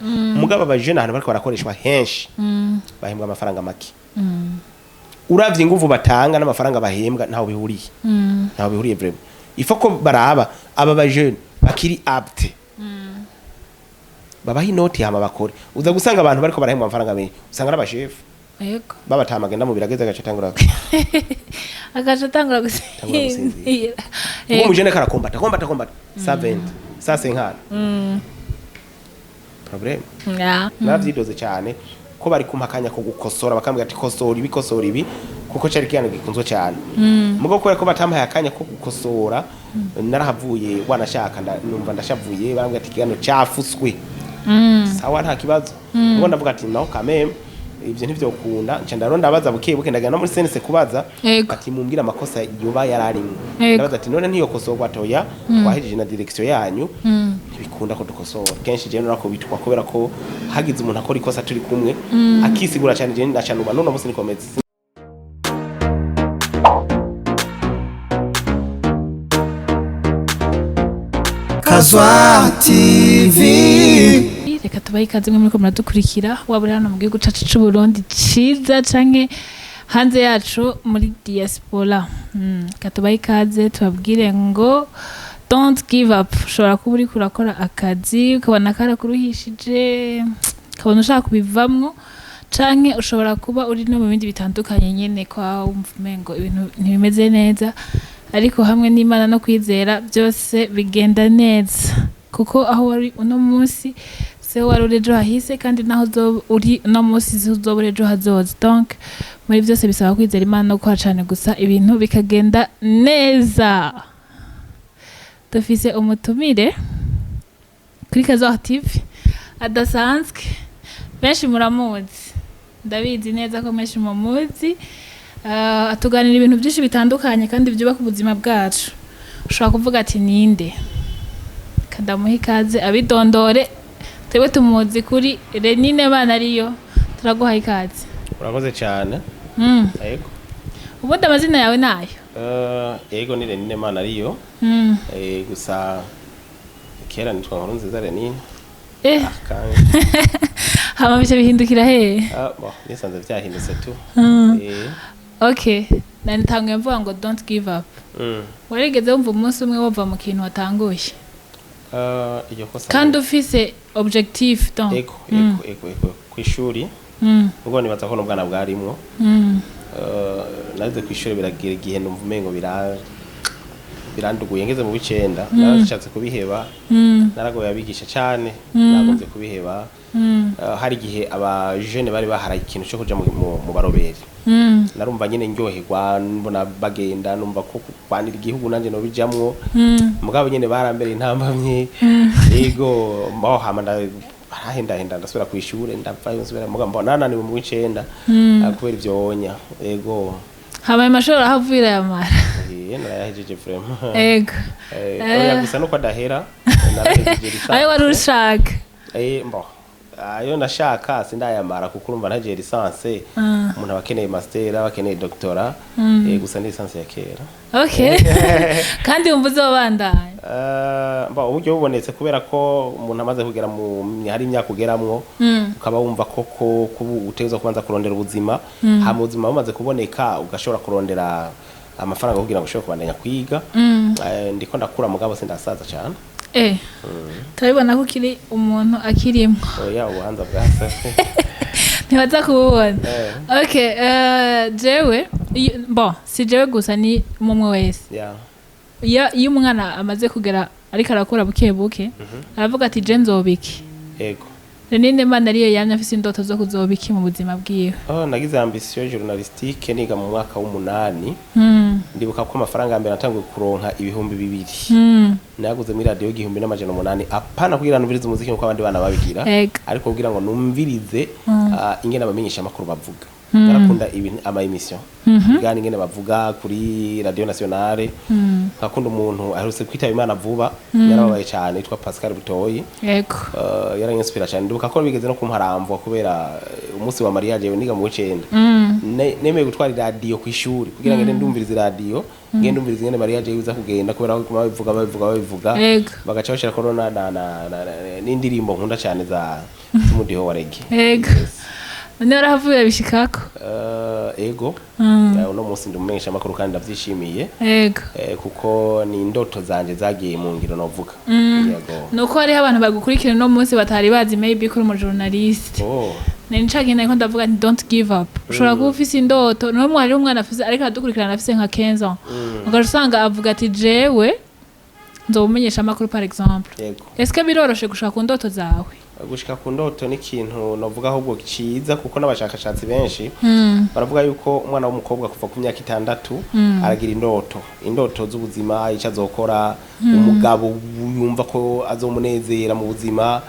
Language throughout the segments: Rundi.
Mugabo abajene ahantu bariko barakoreshwa henshi bahembwa amafaranga make. Uravye inguvu batanga n'amafaranga bahembwa, ntaho bihuriye, ntaho bihuriye vraiment. Il faut ko baraba aba bajene bakiri apte, babaha inoti hama bakore. Uza gusanga abantu bariko barahembwa amafaranga menshi, usanga ari abashefu babatama, agenda mu birageze agaca atangura agaca atangura Atangura gusinzira. Ubwo umujene karakombata, kombata, kombata, 120, 150, problème. Naravyidoze cyane ko bari kumpa akanya ko gukosora, bakambwira ati kosora ibi, kosora ibi, kuko cari ikiganiro gikunzwe cyane. Mugo kubera ko batampaye akanya ko gukosora, narahavuye wanashaka numva ndashavuye. Barambwira ati ikiganiro cafuswe. Sawa, nta kibazo. Ngo ndavuga ati no, kameme ivyo ntivyokunda. Nca ndabaza buke buke, ndagenda no muri CNC kubaza ati mumbwire amakosa yoba yararimwe. Ndabaza ati none ntiyokosorwa? Toya, twahejeje na direction yanyu, ntibikunda ko dukosora. Kenshi jewe narakubitwa kubera ko hagize umuntu akora ikosa turi kumwe akisigura cyane, jewe ndacanuma. None munsi nikomeze. Kazwa TV. Reka tubahe ikaze mwe muriko muradukurikira, waba uri hano mu gihugu cacu c'u Burundi ciza canke hanze yacu muri diaspora. Reka tubahe ikaze, tubabwire ngo don't give up. Ushobora kuba uriko urakora akazi ukabona karakuruhishije, ukabona ushaka kubivamwo, canke ushobora kuba uri no mu bindi bitandukanye nyene, kwa wumva umengo ibintu ntibimeze neza, ariko hamwe n'Imana no kwizera byose bigenda neza, kuko aho wari uno munsi siho wari uri ejo hahise, kandi naho uzoba uri uno munsi siho uzoba uri ejo hazoza. Donc muri byose bisaba kwizera Imana no gukora cane gusa, ibintu bikagenda neza. Dufise umutumire kuri Kazoha TV adasanzwe. Benshi muramuzi, ndabizi neza ko benshi mumuzi. Atuganira ibintu byinshi bitandukanye kandi byubaka ubuzima bwacu. Ushobora kuvuga ati ninde? Kadamuha ikaze abidondore. Twebwe tumuzi kuri Renine Bana ariyo. Turaguha ikaze. Urakoze cyane. Yego. Ubundi amazina yawe nayo? Yego, ni Renine Mana ariyo. Gusa kera nitwa Nkuru Nziza Renine. Kandi Hama bice bihindukira hehe? Ah, bon, nisanze vyahindutse tu. Okay, nani tanguye mvuga ngo don't give up. Warigeze wumva umunsi umwe wova mu kintu watanguye Iryo kosa kandi ufise objectif donc? Ego, kw'ishuri. Ubwo nibaza ko n'ubwana bwarimwo. Nageze kw'ishuri, biragira igihe numva umengo biranduguye. Ngeze mu w'icenda narashatse kubiheba. Naragoye abigisha cane, nagombye kubiheba. Hari igihe abajene bari baharaye ikintu cyo kuja mu baroberi. Narumva nyene ndyoherwa mbona bagenda, numva ko kurwanira igihugu nanje nobijamwo. Mugabo nyene barambereye intambamye. Yego, mbaho hama barahendahenda, ndasubira kw'ishure, ndavayo nsubira, mugabo mbona nananiwe mu w'icenda kubera ivyo wonya. Yego. Hama ayo mashuri arahavira yamara? Narayahejeje vraiment. Oya, gusa nuko adahera, narahejeje licence. Ayo wari ushaka? Mbo ayo nashaka sindayamara, kuko urumva ntagiye licence. Umuntu aba akeneye master, aba akeneye doctorat. Gusa ni licence ya kera. Okay, kandi wumva uzobandanya? Mbo uburyo bubonetse, kubera ko umuntu amaze kugera mu hari imyaka ugeramwo ukaba wumva koko kuba utegerezwa kubanza kurondera ubuzima, hama ubuzima bumaze kuboneka ugashobora kurondera amafaranga kugira ngo ushobore kubandanya kwiga. Ndiko ndakura, mugabo sindasaza cyane. Turabibona ko ukiri umuntu akirimwo. Oya, ubuhanza bwa se. Ntibaza kububona. Okay, jewe bon, si jewe gusa, ni umwe wese. Iyo umwana amaze kugera ariko arakura buke buke, aravuga ati je nzoba iki? Renine Mana ariyo yamye afise indoto zo kuzoba iki mu buzima bwiwe? Oh, nagize ambition journalistique niga mu mwaka w'umunani. Ndibuka ko amafaranga ya mbere natanguye kuronka, 2000, nayaguze muri radiyo 1800, apana kugira numvirize umuziki nkuko abandi bana babigira, ariko kugira ngo numvirize ingene abamenyesha amakuru bavuga. Narakunda ibintu ama émission, ibiganiro, ingene bavuga kuri radio nationale. Nkakunda umuntu aherutse kwitaba Imana vuba, yarababaye cyane, yitwa Pascal Butoyi. Yaranyinspira cyane. Ndibuka ko bigeze no kumparamvwa kubera Umunsi wa mariage niga mu w'icenda, nemeye gutwara iradiyo ku ishuri kugira ngo ngende ndumviriza iradiyo, ngende ndumviriza ingene mariage yiza kugenda, kubera ko babivuga, babivuga, babivuga. Bagaca bashirako n'indirimbo nkunda cyane za z'umudiho wa reggae. Yes. None warahavuye bishikako? Ego. Uno munsi ndi umumenyesha amakuru kandi ndavyishimiye. Kuko ni indoto zanje zagiye mu ngiro, novuga. Yego. Nuko hariho abantu bagukurikira uno munsi batari bazi maybe ko uri umujournaliste. Oh. Nari ncagenda ariko ndavuga nti don't give up. Ushobora kuba ufise indoto, n'umwe hariho umwana afise ariko aradukurikirana afise nka 15 ans, ugaca usanga avuga ati jewe nzobumenyesha amakuru, par exemple. Est-ce que biroroshe gushaka ku ndoto zawe? Gushika ku ndoto ni ikintu novuga ahubwo ciza, kuko n'abashakashatsi benshi baravuga yuko umwana w'umukobwa kuva ku myaka 6 aragira indoto z'ubuzima, icyo azokora, umugabo yumva ko azomunezera mu buzima.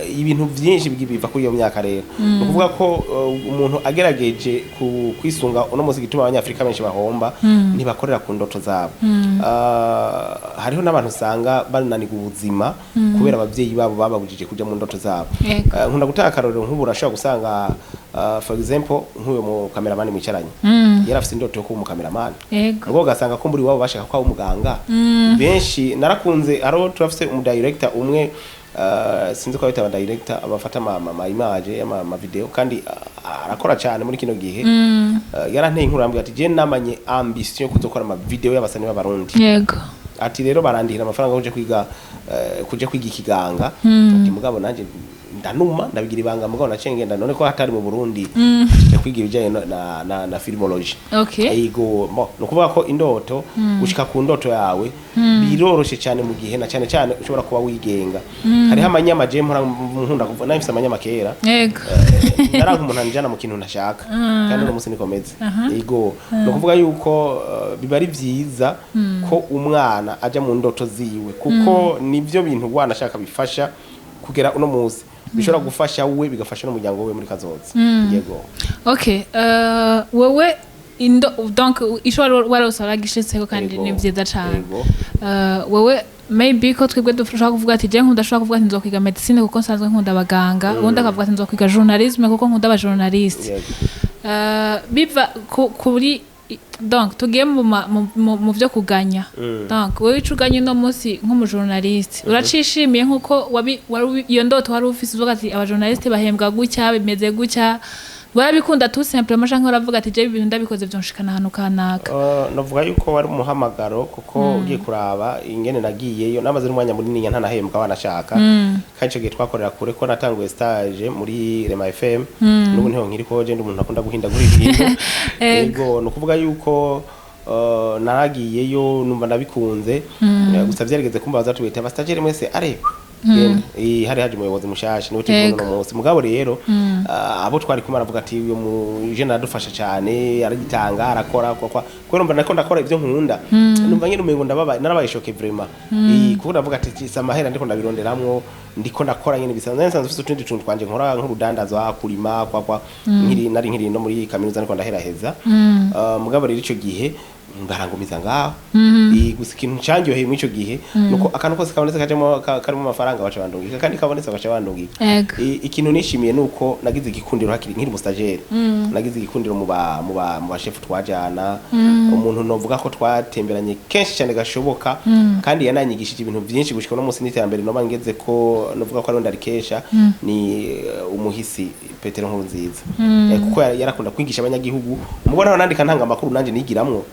Ibintu byinshi biva kuri iyo myaka. Rero ni ukuvuga ko umuntu agerageje kwisunga uno munsi, igituma abanyafurika benshi bahomba, ntibakorera ku ndoto zabo. Hariho n'abantu usanga bananirwa ubuzima kubera abavyeyi babo bababujije kuja mu ndoto zabo. Nkunda gutanga akarorero, nk'ubu urashobora gusanga, for example, nk'uyo mu cameraman mwicaranye yari afise indoto yo kuba umukameramani, ubwo ugasanga ko muri wabo bashaka ko aba umuganga. Benshi narakunze, hariho turafise umudirector umwe, sinzi ko abita abadirector abafata ama image, ama video, kandi arakora cyane muri kino gihe. Yaranteye inkuru, arambwira ati je namanye ambition yo kuzokora ama video y'abasani b'Abarundi. Ati rero barandihira amafaranga yo kuja kwiga ikiganga. Ati mugabo nanje ndanuma, ndabigira ibanga, mugabo naciye ngenda none ko hatari mu Burundi, nja kwiga ibijanye na filmology. Ego, mo ni ukuvuga ko indoto, gushika ku ndoto yawe biroroshe cyane mu gihe na cyane cyane ushobora kuba wigenga. Hariho amanyama je mpora nkunda kuvuga, nawe mfise amanyama kera. Naranka umuntu anjana mu kintu ntashaka, kandi uno munsi nikomeze. Ego, ni ukuvuga yuko biba ari vyiza ko umwana aja mu ndoto ziwe, kuko nivyo bintu wanashaka bifasha kugera uno munsi, bishobora gufasha we, bigafasha n'umuryango we muri kazoza. Yego. Okay, wewe indo donc ico wari waragishitseko kandi ni vyiza cane. Wewe maybe ko twebwe dushobora kuvuga ati je nkunda, ashobora kuvuga ati nzokwiga medicine kuko nsanzwe nkunda abaganga, ubundi akavuga ati nzokwiga journalisme kuko nkunda abajournaliste. Biva kuri donc tugiye mu vyo kuganya. Donc wewe ico uganya uno munsi nk'umujournaliste, uracishimiye nkuko iyo ndoto wari ufise, uvuga ati abajournaliste bahembwa gutya, bimeze gutya, warabikunda tout simplement, canke uravuga ati je ibintu ndabikoze vyonshikana ahantu kanaka? Navuga yuko wari umuhamagaro, kuko ugiye kuraba ingene nagiyeyo, namaze n'umwanya munini ntanahembwa wanashaka, kandi ico gihe twakorera kure, ko natanguye stage muri Rema FM, n'ubu ntiho nkiri, ko je ndi umuntu akunda guhindagura ibintu. Yego, ni ukuvuga yuko naragiyeyo numva ndabikunze. Gusa vyarigeze kumbaza, tubita abastagiaire mwese are genda. Hari haje umuyobozi mushasha, niwe turi kumwe uno munsi. Mugabo rero abo twari kumwe aravuga ati uyu mu jeune aradufasha cyane, aragitanga, arakora kwa kubera numva nako ndakora ivyo nkunda, numva nyine umengo ndababaye, narabaye choqué vraiment. Kuko ndavuga ati si amahera ndiko ndabironderamwo, ndiko ndakora nyine bisanzwe, nsanzwe mfise utundi tuntu twanje nkora, nk'urudandazwa, kurima, kwa nkiri nari nkiri no muri kaminuza ndiko ndaheraheza. Mugabo rero ico gihe barangumiza ngaho. Gusa ikintu cyanyoheye muri ico gihe nuko akantu kose kabonetse kajemo karimo amafaranga baca bandungika, kandi kabonetse baca bandungika. Ikintu nishimiye nuko nagize igikundiro hakiri nkiri umustagiaire, nagize igikundiro mu ba chef twajana, umuntu novuga ko twatemberanye kenshi cyane gashoboka, kandi yananyigishije ibintu byinshi gushika no munsi n'iterambere noba ngeze ko novuga ko ari ndarikesha, ni umuhisi Petero Nkurunziza. Kuko yarakunda kwigisha abanyagihugu. Umubona nandika ntanga amakuru, nanje nigiramwo,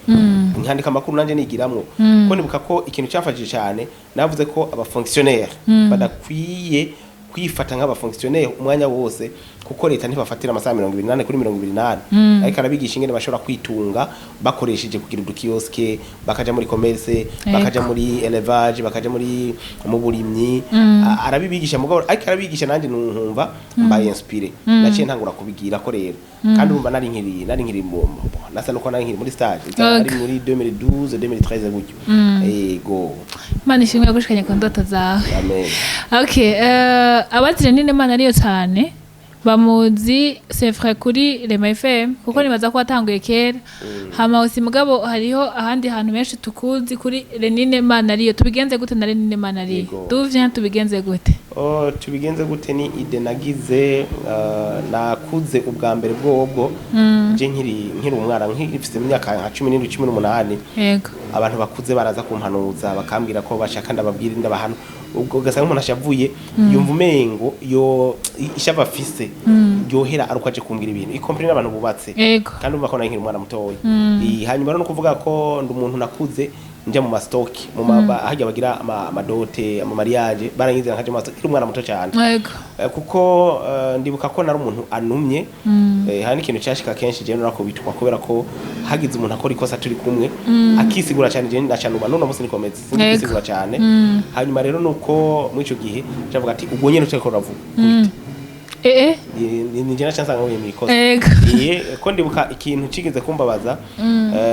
nkandika amakuru nanje nigiramwo, ko nibuka ko ikintu cyafashije cyane, navuze ko abafonctionnaire badakwiye kwifata nk'abafonctionnaire umwanya wose, kuko leta ntibafatira amasaha 24/24. Ariko arabigisha ingene bashobora kwitunga bakoresheje kugira udukioske, bakaja muri commerce, bakaja muri élevage, bakaja mu burimyi. Arabibigisha, mugabo ariko arabigisha nanje nkumva mbaye inspiré, naciye ntangura kubigira ko rero. Kandi urumva nari nkiri nasa nuko nari nkiri muri stage, ari muri 2012, 2013 gutyo. Ego. Imana ishimwe yagushikanye ku ndoto zawe. Amen. Okay, abazire nini Imana ariyo cyane. Bamuzi, c'est vrai, kuri Rema FM, kuko nibaza ko watanguye kera. Hama usi mugabo hariho ahandi hantu benshi tukuzi kuri Lenine Manariyo. Tubigenze gute na Lenine Manariyo? Yego. D'où vient Tubigenze gute? Oh, Tubigenze gute ni idée nagize. Nakuze ubwa mbere bwobwo je nkiri umwana, nkifise imyaka nka 17, 18, abantu bakuze baraza kumpanuza, bakambwira ko bashaka ndababwira, ndabahano. Ubwo ugasanga umuntu ashavuye, yumva umengo yo ishava afise ryohera ari uko aje kumbwira ibintu, y compris n'abantu bubatse. Kandi umva ko nari nkiri umwana mutoya. Hanyuma rero no kuvuga ko ndi umuntu nakuze nja mu ma stock, mu ma hajya bagira ama dot, ama mariage, baranyizera nkaja mu ma stock nkiri umwana muto cyane. Kuko ndibuka ko nari umuntu anumye. Hari n'ikintu cyashika kenshi, jewe narakubitwa kubera ko hagize umuntu akora ikosa turi kumwe akisigura cyane, jewe ndacanuma. None munsi nikomeze sinzi kwisigura cyane. Hanyuma rero nuko muri ico gihe cavuga ati ubwo nyene utariko uravuga. Ni je naca nsanga nkuye mw'ikosa. Iye ko ndibuka ikintu kigeze kumbabaza,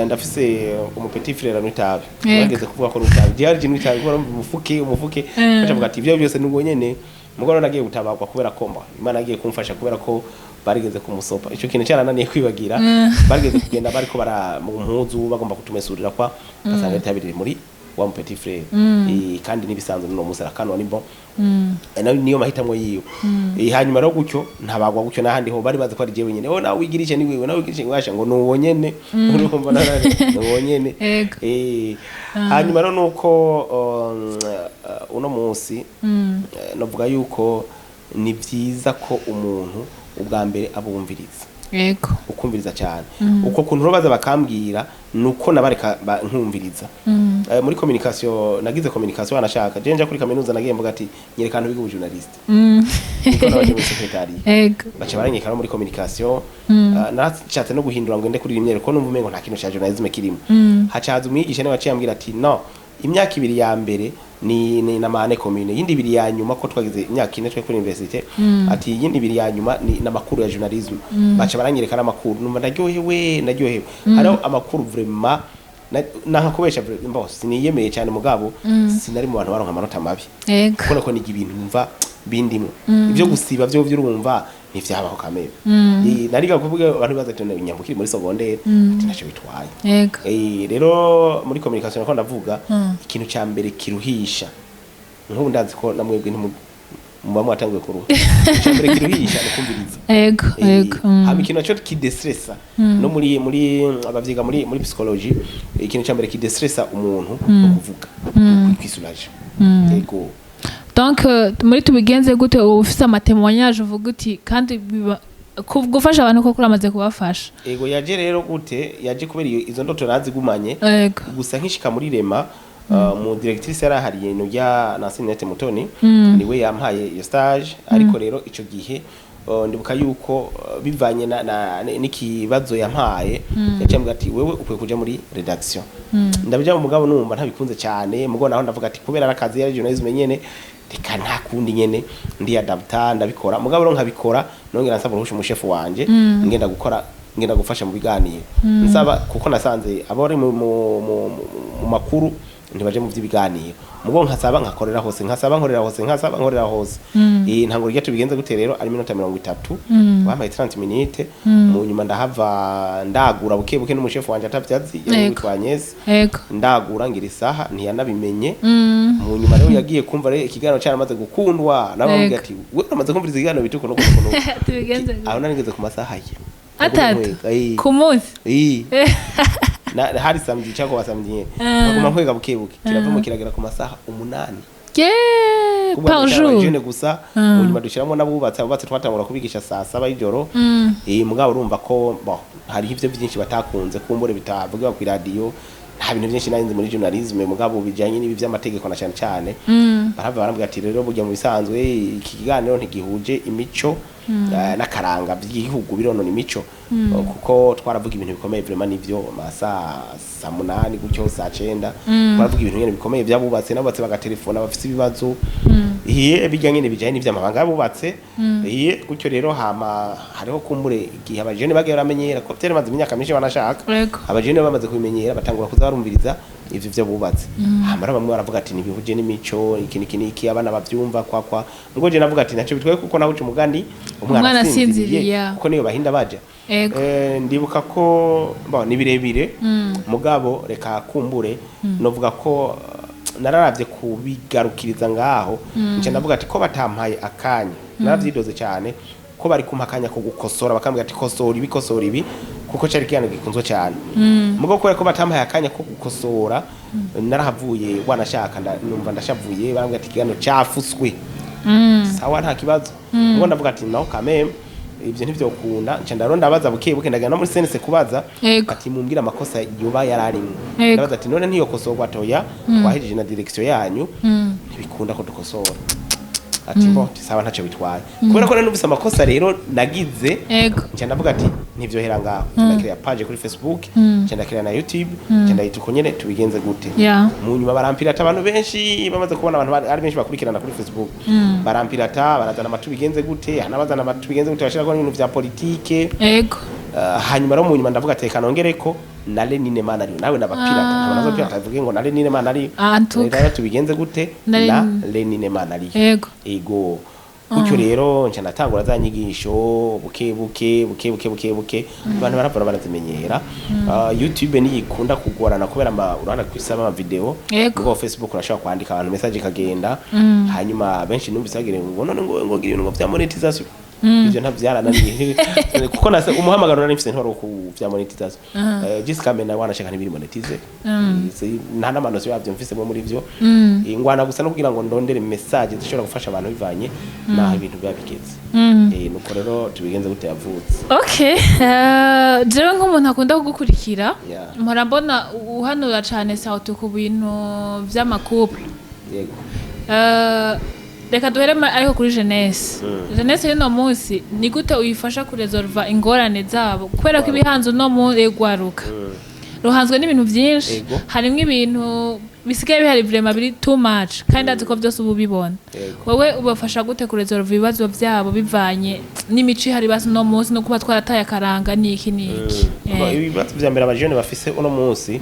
ndafise umu petit frère anywa itabi. Bageze kuvuga ko itabi je ari itabi kubera umufuke umufuke. Bacavuga ati ibyo byose nubwo nyene mugabo nagiye gutabagwa kubera ko mba Imana agiye kumfasha, kubera ko barigeze kumusopa. Ico kintu cyarananiye kwibagira. Barigeze kugenda bariko bara mu mpuzu bagomba kutumesurira, kwa basanga itabi riri muri wa mu petit frère. Kandi nibisanzwe n'uno munsi arakanwa, ni bon. Nawe niyo mahitamwo yiwe. Hanyuma rero gutyo ntabagwa gutyo n'ahandi ho bari bazi ko ari jewe nyene. Oh, nawe wigirishe ni wewe, nawe wigirishe washa ngo nuwo nyene, urumva nuwo nyene. Hanyuma rero nuko uno munsi novuga yuko ni vyiza ko umuntu ubwa mbere abumviriza, ukumviriza cyane. Uko kuntu baza bakambwira nuko nabareka nkumviriza. Muri communication nagize communication, wanashaka je nja kuri kaminuza, nagiye mvuga ati nyereka ahantu biga ubujournaliste, niko nabaje muri secrétariat. Baca baranyereka no muri communication. Narashatse no guhindura ngo ngende kuri rimwe, ko numva umengo nta kintu ca journalisme kirimo. Haca haza umwigisha niwe waciye ambwira ati no, imyaka 2 ya mbere ni na mane commune, yindi 2 ya nyuma, ko twagize imyaka 4 twe kuri université, ati yindi 2 ya nyuma ni n'amakuru ya journalisme. Baca baranyereka n'amakuru, numva ndaryohewe, ndaryohewe. Hariho amakuru vraiment nankakubesha mbo siniyemeye cyane, mugabo sinari mu bantu baronka amanota mabi, kuko nako niga ibintu numva bindimo. Ibyo gusiba byo urumva ntivyabaho kamere. Nariga kuvuga abantu baza ati nyambukiri muri secondaire, ati ntacyo bitwaye. Rero muri communication nako ndavuga ikintu ca mbere kiruhisha, nk'ubu ndazi ko namwebwe muba mwatanguye kuruha, ica mbere kiruhisha ni kumviriza. Hama ikintu naco kidestressa, no muri abavyiga muri psychologie, ikintu ca mbere kidestressa umuntu no kuvuga, kwisulaje. Yego. Donc muri Tubigenze gute uba ufise ama témoignage, uvuga uti kandi gufasha abantu koko uramaze kubafasha. Ego, yaje rero gute? Yaje kubera izo ndoto nazigumanye. Gusa nkishika muri Rema, mu directrice yarahariye no ya Nancy Mutoni, niwe yampaye iyo stage. Ariko rero ico gihe ndibuka yuko bivanye na n'ikibazo yampaye, yaciye ambwira ati wewe ukwiye kuja muri rédaction. Ndabija mu mugabo numva ntabikunze cyane, mugabo naho ndavuga ati kubera ari akazi ya journalisme nyene, reka nta kundi nyene ndiyadapta, ndabikora. Mugabo rero nkabikora nongera nsaba uruhusha umushefu wanje, ngenda gukora, ngenda gufasha mu biganiro, nsaba, kuko nasanze abari mu makuru ntibaje mu by'ibiganiro. Mugo nkasaba nkakorera hose, nkasaba nkorera hose, nkasaba nkorera hose. Ntango rya Tubigenze gute rero ari minota 30, bampaye 30 minutes. Mu nyuma ndahava ndagura buke buke n'umushefu wanje atavyazi, yari witwa Agnes. Ndagura ngira isaha, ntiyanabimenye. Mu nyuma rero yagiye kumva rero ikiganiro cyaramaze gukundwa, nawe amubwira ati we uramaze kumviriza ikiganiro bituko no kuno. Tubigenze gute? Aho nari ngeze ku masaha ye 3 Eh. ku munsi? Eh. Na hari samedi cyangwa wa samedi nyene, nkaguma nkwega buke buke, kiravamo kiragera ku masaha 8. Yeah, Kuba par jour? Jeune gusa. Mu nyuma dushyiramo n'abubatsi. Abubatsi twatangura kubigisha saa 7 y'ijoro. Mugabo urumva ko bon, hariho ivyo byinshi batakunze kumbure bitavuga ku radio. Nta bintu byinshi nari nzi muri journalisme, mugabo bijanye n'ibi by'amategeko na cyane cyane, barava barambwira ati rero burya mu bisanzwe iki kiganiro ntigihuje imico n'akaranga by'igihugu, bironona imico, kuko twaravuga ibintu bikomeye vraiment. Nivyo, masa saa 8 gutyo, saa 9, twaravuga ibintu nyene bikomeye by'abubatse, n'abubatse bagatelefona bafise ibibazo iye bijya nyene bijanye n'ivy'amabanga y'abubatse iye gutyo. Rero hama hariho kumbure igihe abajene bagiye baramenyera ko byari maze imyaka myinshi banashaka, abajene bamaze kubimenyera batangura kuza barumviriza. Ivyo vyo bubatse. Hamara bamwe baravuga ati ntibihuje n'imico, iki niki niki, abana bavyumva kwa ngo je navuga ati ntacyo bitwaye, kuko nawe uca umugani umwana asinziriye, yeah. Kuko niyo bahinda baja. Ndibuka ko bo ni birebire, mugabo reka kumbure novuga ko nararavye kubigarukiriza ngaho, nce ndavuga ati ko batampaye akanya, naravyidoze cyane ko bari kumpa akanya ko gukosora, bakambwira ati kosora ibi, kosora ibi, kuko cari ikiganiro gikunzwe cyane. Mugabo kubera ko batampaye akanya ko gukosora, narahavuye wanashaka numva ndashavuye. Barambwira ati ikiganiro cyafuswe. Sawa, nta kibazo. Ngo ndavuga ati no kameme, ibyo ntivyokunda. Nca ndaronda ndabaza buke buke, ndagenda no muri CNC kubaza ati mumbwire amakosa yoba yararimwe. Ndabaza ati none ntiyokosorwa? Toya, twahejeje na direction yanyu, ntibikunda ko dukosora. Ati bo sawa, ntacyo bitwaye. Kubera ko nari numvise amakosa rero nagize, nca ndavuga ati ntivyohera ngaho. Nca ndakiriya page kuri Facebook, nca ndakiriya na YouTube, nca ndayita uko nyene Tubigenze Gute. Mu nyuma barampirata, abantu benshi bamaze kubona abantu ari benshi bakurikirana kuri Facebook, barampirata, barazana amatubigenze gute, hanabazana amatubigenze gute, bashirako n'ibintu vya politike. Hanyuma rero mu nyuma ndavuga ati reka nongereko na Lenine Mana ariyo, nawe nabapirata ntabwo nazo pirata, avuge ngo na Lenine Mana ariyo. Ah, ntuka. Rero Tubigenze Gute na na Lenine. Lenine Mana ariyo. Ego, gutyo rero nca natangura za nyigisho buke buke buke buke buke buke, abantu baravura barazimenyera. YouTube niyikunda kugorana kubera urabona kwisaba ama video. Ubwo Facebook urashobora kwandika abantu message ikagenda. Hanyuma benshi numvise bagira ngo none ngo ngira ibintu ngo vya monetization. Ivyo ntavyarananiye kuko nase umuhamagaro nari mfise ntwaro ku vya monetization. Jessica Mena wanashaka ntibiri monetize. Nta n'amanosi yavyo mfise muri vyo. Ngwana gusa no kugira ngo ndondere message zishobora gufasha abantu bivanye naho ibintu biba bigeze. Nuko rero Tubigenze Gute yavutse. Okay, jewe nk'umuntu akunda kugukurikira, mpora mbona uhanura cane sauti ku bintu vy'ama couple. Reka duhere ariko kuri jeunesse. Jeunesse y'uno munsi ni gute uyifasha kuresolva ingorane zabo? Kubera ko ibihanze uno munsi, gwaruka ruhanzwe n'ibintu vyinshi, harimwo ibintu bisigaye bihari vraiment biri too much, kandi ndazi ko vyose uba ubibona. Wowe ubafasha gute kuresolva ibibazo vyabo bivanye n'imico ihari basi uno munsi, no kuba twarataye akaranga n'iki n'iki? Ibibazo vya mbere abajene bafise uno munsi,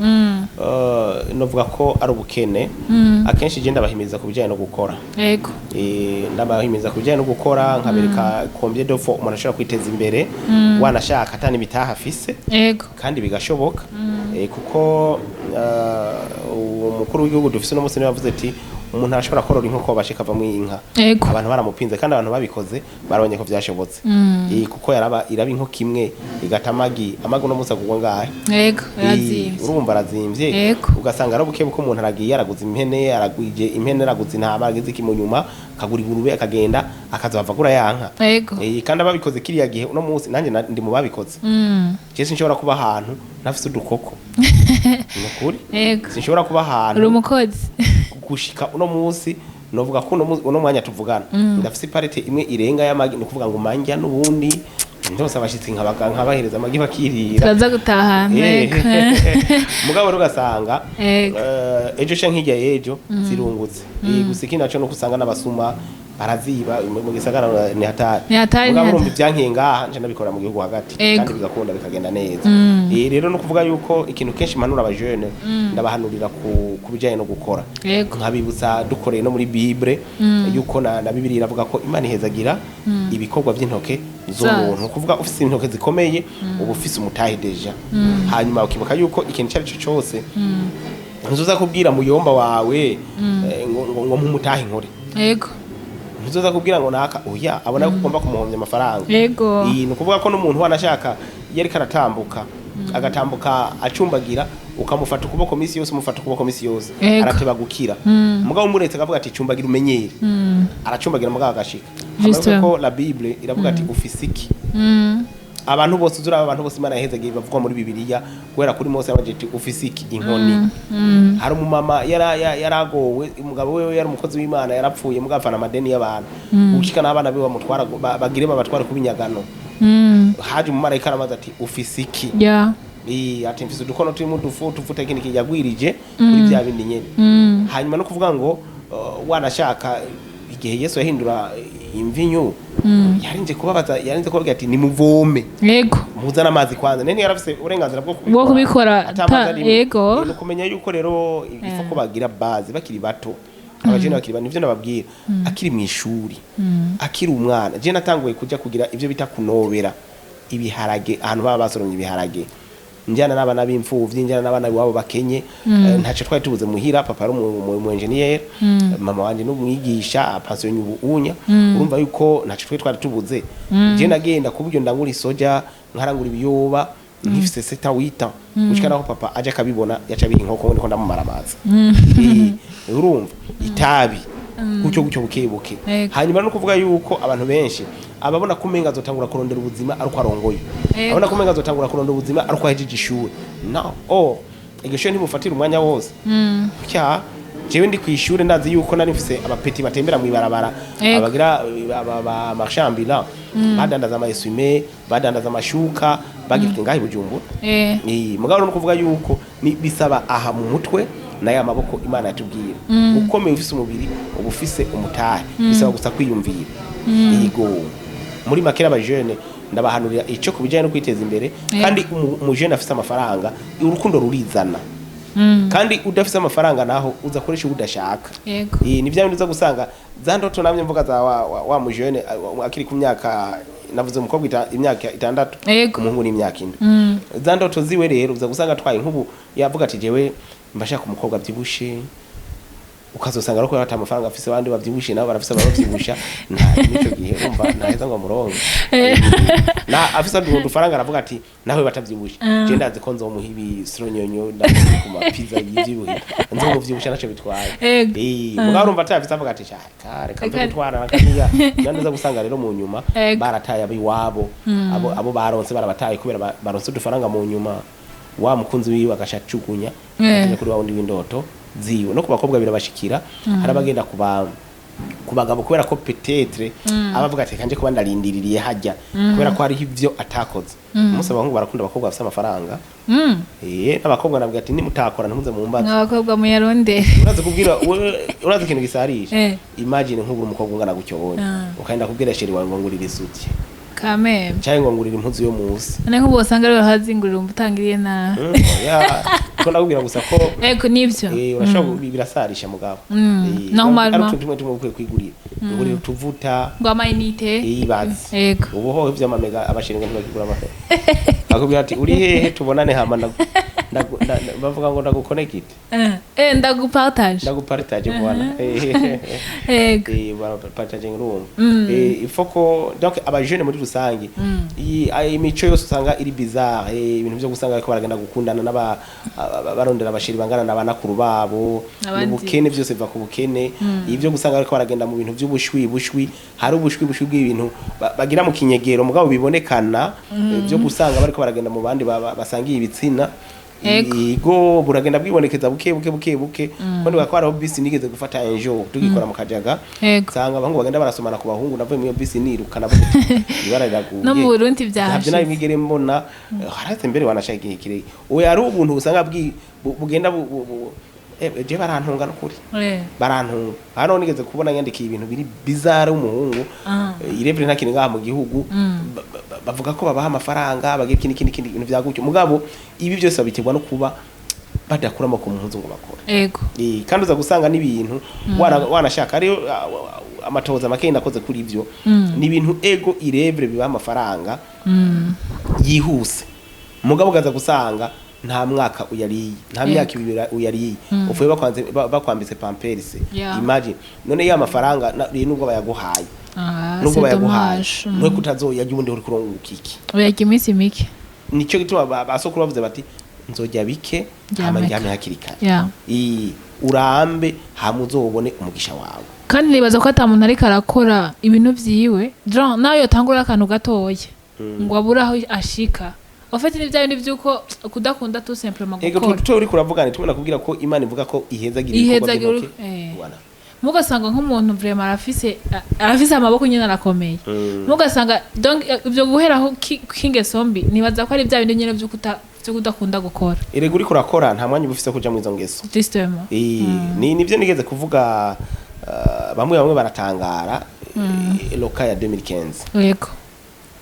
novuga ko ari ubukene. Akenshi je ndabahimiriza ku bijanye no gukora. Ndabahimiriza ku bijanye no gukora, nkabereka combien de fois umuntu ashobora kwiteza imbere wanashaka atani imitahe afise, kandi bigashoboka. Kuko umukuru w'igihugu dufise uno munsi niwe yavuze ati umuntu arashobora korora inkoko bashika avamwo inka. Abantu baramupinze, kandi abantu babikoze barabonye ko vyashobotse. Kuko yaraba iraba inkoko imwe igata amagi, amagi uno munsi agurwa ngahe? Yarazimvye. Urumva arazimvye. Ugasanga ari buke buke umuntu aragiye yaraguze impene, aragwije impene, araguze intama, aragize iki, mu nyuma akagura ingurube, akagenda akazava agura yanka. Kandi ababikoze kiriya gihe, uno munsi nanjye ndi mu babikoze. Je sinshobora kuba ahantu ntafise udukoko, ni ukuri. Sinshobora kuba ahantu Uri umukozi. gushika uno munsi novuga ko uno mwanya tuvugana ndafise iparete imwe irenga y'amagi, ni ukuvuga ngo manjya n'ubundi ndose abashitsi nkabahereza amagi bakirira. Turaza gutahana. Mugabo rero ugasanga ejo canke hirya y'ejo zirungutse. Gusa ikindi naco nuko usanga n'abasuma baraziba mu gisagara, ni hatari. Ni hatari, Mugabo ni urumva hatari. ivyankiye ngaha nca ndabikora mu gihugu hagati, kandi bigakunda bikagenda neza. Rero no kuvuga yuko ikintu kenshi mpanura abajene, ndabahanurira ku bijanye no gukora, nkabibutsa dukoreye no muri Bible yuko na Bibiliya iravuga ko Imana ihezagira ibikorwa by'intoke z'umuntu. Kuvuga ufise intoke zikomeye, uba ufise umutahe déjà. Hanyuma ukibuka yuko ikintu icyo ari cyo cyose ntuzoza kubwira muyomba wawe ngo mpumutahe nkore. Ntuzoza kubwira ngo naka oya, abona ko ugomba kumuhombya amafaranga. Iyi ni ukuvuga ko n'umuntu wanashaka iyo ariko aratambuka, agatambuka acumbagira, ukamufata ukuboko misi yose, umufata ukuboko misi yose, arateba gukira. Mugabo umuretse akavuga ati cumbagira umenyere, aracumbagira mugabo agashika. Justement. Ko la Bible iravuga ati ufise iki? Abantu bose uzuraba, abantu bose Imana yahezagiye bavugwa muri Bibiliya guhera kuri Mose, yabanje ati ufise iki? Inkoni. Hari umumama yaragowe, umugabo wewe yari umukozi w'Imana, yarapfuye mugabo afana amadeni y'abantu, gushika n'abana be bamutwara bagire babatware kuba inyagano. Haje umumarayika aramaze ati ufise iki? Ati mfise udukono turimo udufu tuvuta ikindi kijagwirije kuri bya bindi nyene. Hanyuma no kuvuga ngo wanashaka igihe Yesu yahindura Imvinyu yarinze kubabaza, yarinze kubabwira ati: "Nimuvome, muzane amazi kwanza." Nene yarafise uburenganzira bwo Bwo kubikora ata amazi arimwo. Yego. Ni ukumenya yuko rero ifo ko bagira base bakiri bato, abajene bakiri bato. Nivyo nababwira, akiri mu ishuri, akiri umwana. Je natanguye kuja kugira ivyo bita kunobera ibiharage ahantu baba basoromye ibiharage, njyana n'abana b'imfuvyi, njyana n'abana iwabo bakenye. Ntaco twari tubuze muhira. Papa ari umu engineer, mama wanje n'umwigisha pension ubu unya. Urumva yuko ntaco twari tubuze. Je nagenda kuburyo ndangura isoja, nkarangura ibiyoba nkifise 7 ans, 8 ans, gushika naho papa aje akabibona, yaca abiha inkoko ngo ndiko ndamumara amazi. Urumva itabi gutyo gutyo, buke buke. Hanyuma no kuvuga yuko abantu benshi ababona ko umenga azotangura kurondera ubuzima ari uko arongoye, abona ko umenga azotangura kurondera ubuzima ari uko ahejeje ishuri. No, oh, iryo shuri ntimufatira umwanya wose. Kya jewe ndi kw'ishure, ndazi yuko nari mfise aba petits batembera mw'ibarabara, abagira ba marchand ambulant, badandaza ama essuie-main, badandaza amashuka, bagifite ngaho i Bujumbura. Mugabo no kuvuga yuko ni bisaba aha mu mutwe n'aya maboko. Imana yatubwira ukomeye, ufise umubiri uba ufise umutahe, bisaba gusa kwiyumvira. Yego, muri make abajene ndabahanurira ico ku bijanye no kwiteza imbere. Kandi umujene afise amafaranga, urukundo rurizana. Kandi udafise amafaranga naho uza koresha uwo udashaka. Ni bya bindi uza gusanga za ndoto namye mvuga za wa mujene akiri ku myaka navuze, umukobwa imyaka 6, umuhungu n'imyaka 7. Za ndoto ziwe rero uza gusanga atwaye nk'ubu yavuga ati: "Jewe mbashaka umukobwa avyibushe." Ukazosanga ariko ata amafaranga afise, abandi bavyibushe nabo barafise ababavyibusha. Nta nico gihe umva ntaheza ngo amuronke. Na afise udufaranga aravuga ati: "Nawe batavyibushe, je ndazi ko nzomuha ibisironyonyo, ndazi ku mapiza yivyibuhe, nzomuvyibusha, naco bitwaye." Mugabo urumva atayafise, avuga ati: "Shaka reka nze gutwara nakaniya." Nyanduza gusanga rero mu nyuma barataye abiwabo, abo baronse barabataye kubera baronse udufaranga. Mu nyuma wa mukunzi wiwe agashacugunya akaja kuri wa wundi w'indoto ziwe. No ku bakobwa birabashikira, hari abagenda ku bagabo kubera ko peut-être abavuga ati: "Kanje kuba ndarindiririye hajya," kubera ko hariho ivyo atakoze. Umunsi abahungu barakunda abakobwa bafise amafaranga. N'abakobwa nabwira ati: "Nimutakora ntimuze mumbaze." Abakobwa muyarondere. Urazi kubwira urazi ikintu gisarisha? Imagine nk'ubura umukobwa ungana gutyo wonye, ukagenda kubwira chéri wawe ngo ngurira isuti Kameme. canke ngo ngurira impuzu yo musi. None nk'ubu usanga ariwe hazingurira, umva utangiriye nabi. Oya, ko ndakubwira gusa ko Ego, nivyo. Urashobora birasarisha mugabo. Normalement. Ari utuntu tumwe tumwe ukwiye kwigurira, ngurira utuvuta. Ngo ama unités. Ibaze. Ubu ho ivy'amamega, abashinga ntibakigura amamega, akubwira ati: "Uri hehe tubonane?" Hama bavuga ngo ndaguconnecte. Ndagupartage. Ndagupartage, voilà. Barapartage, urumva. Il faut ko donc abajene muri rusange iyi imico yose usanga iri bizarre, ibintu byo gusanga ariko baragenda gukundana n'aba barondera aba chéri bangana na banakuru babo. Abandi. Ubukene, byose biva ku bukene. Ibyo gusanga ariko baragenda mu bintu by'ubushwi bushwi, hari ubushwi bushwi bw'ibintu bagira mu kinyegero mugabo bibonekana, byo gusanga bariko baragenda mu bandi basangiye ibitsina. Igo buragenda bwibonekeza buke buke buke buke. Ko ndibuka ko hariho bisi nigeze gufata un jour tugikora mu Kajaga, nsanga abahungu bagenda barasomana ku bahungu. Navuye muri iyo bisi niruka, navuga ati, ibara riraguye. No mu Burundi Ntabyo vyahashitse. nawe mwigere mbona haretse mbere wanashaka igihe kirekire. Oya, ari ubuntu usanga bugenda je barantunga n'ukuri. Barantunga. Hano nigeze kubona yandikiye ibintu biri bizarre w'umuhungu. Irevure nta kintu ngaha mu gihugu. Bavuga ko babaha amafaranga, bagira ikindi ikindi ikindi, ibintu vya gutyo. Mugabo ibi byose babiterwa no kuba badakura amaboko mu mpuzu ngo bakore. Kandi uza gusanga n'ibintu wanashaka ariyo amatohoza make nakoze kuri ivyo, ni ibintu ego irevure bibaha amafaranga yihuse, mugabo ugaza gusanga nta mwaka uyariye, nta myaka 2 uyariye, ufuye bakwambitse pampers. Imagine none ya mafaranga rero nubwo bayaguhaye, nubwo C'est bayaguhaye, dommage. nwe kutazoyarya ubundi uri kurunguka iki? Uyarya iminsi mike. Nico gituma basokuru bavuze bati: "Nzojya bike hama Ndyame ndyame hakiri kare." Urambe hama uzobone umugisha wawe. Kandi nibaza ko ata muntu ariko arakora ibintu vyiwe, genre nawe yotangura akantu gatoya ngo abure aho ashika. En fait, ni bya bindi vy'uko kudakunda tout simplement Ego. gukora. Tuto uri kuravugana tumwe nakubwira ko Imana ivuga ko ihezagira ibikorwa Ihezagira by'intoke. Voilà. Mugasanga nk'umuntu vraiment arafise amaboko nyene, arakomeye. Mugasanga donc ivyo guheraho k'ingeso mbi, nibaza ko ari bya bindi nyene vyo kudakunda gukora. Erega uriko urakora nta mwanya uba ufise wo kuja muri izo ngeso. Justement. Ni nivyo nigeze kuvuga, bamwe bamwe baratangara. Loka ya 2015,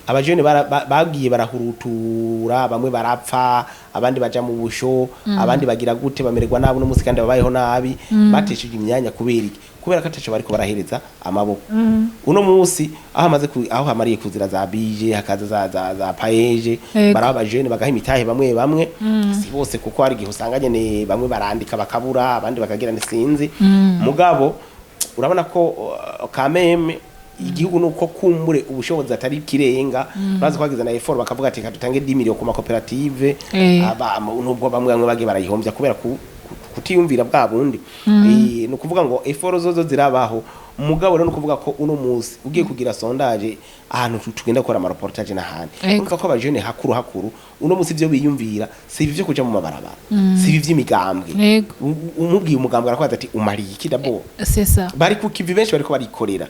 abajene bagiye barahurutura, bamwe barapfa, abandi baja mu busho, abandi bagira gute, bamererwa nabi no musi, kandi babayeho nabi, batesheje imyanya. Kubera iki? Kubera ko ataco bariko barahereza amaboko. Uno musi aho amaze aho hamariye kuzira za bije, hakaza za PAEEJ, baraba abajene bagaha imitahe bamwe bamwe, si bose, kuko hari igihe usanga nyene bamwe barandika bakabura, abandi bakagira ntisinzi. Mugabo urabona ko kameme igihugu nuko kumbure ubushobozi atari kirenga, bazi kwagize na effort, bakavuga ati kadutange 10 millions ku makoperative. Aba nubwo bamwe bamwe bagiye barayihombya kubera kutiyumvira bwa bundi. Ni ukuvuga ngo effort zozo zirabaho. Mugabo rero, ni ukuvuga ko uno munsi ugiye kugira sondage ahantu tugenda gukora amareportage n'ahandi, urumva ko abajene hakuru hakuru uno munsi ivyo biyumvira si ibi vyo kuja mu mabarabara, si ibi vy'imigambwe. Umubwiye umugambwe arakwaza ati: "Umariye iki d'abord?" C'est ça. Bari ku kivi, benshi bariko barikorera.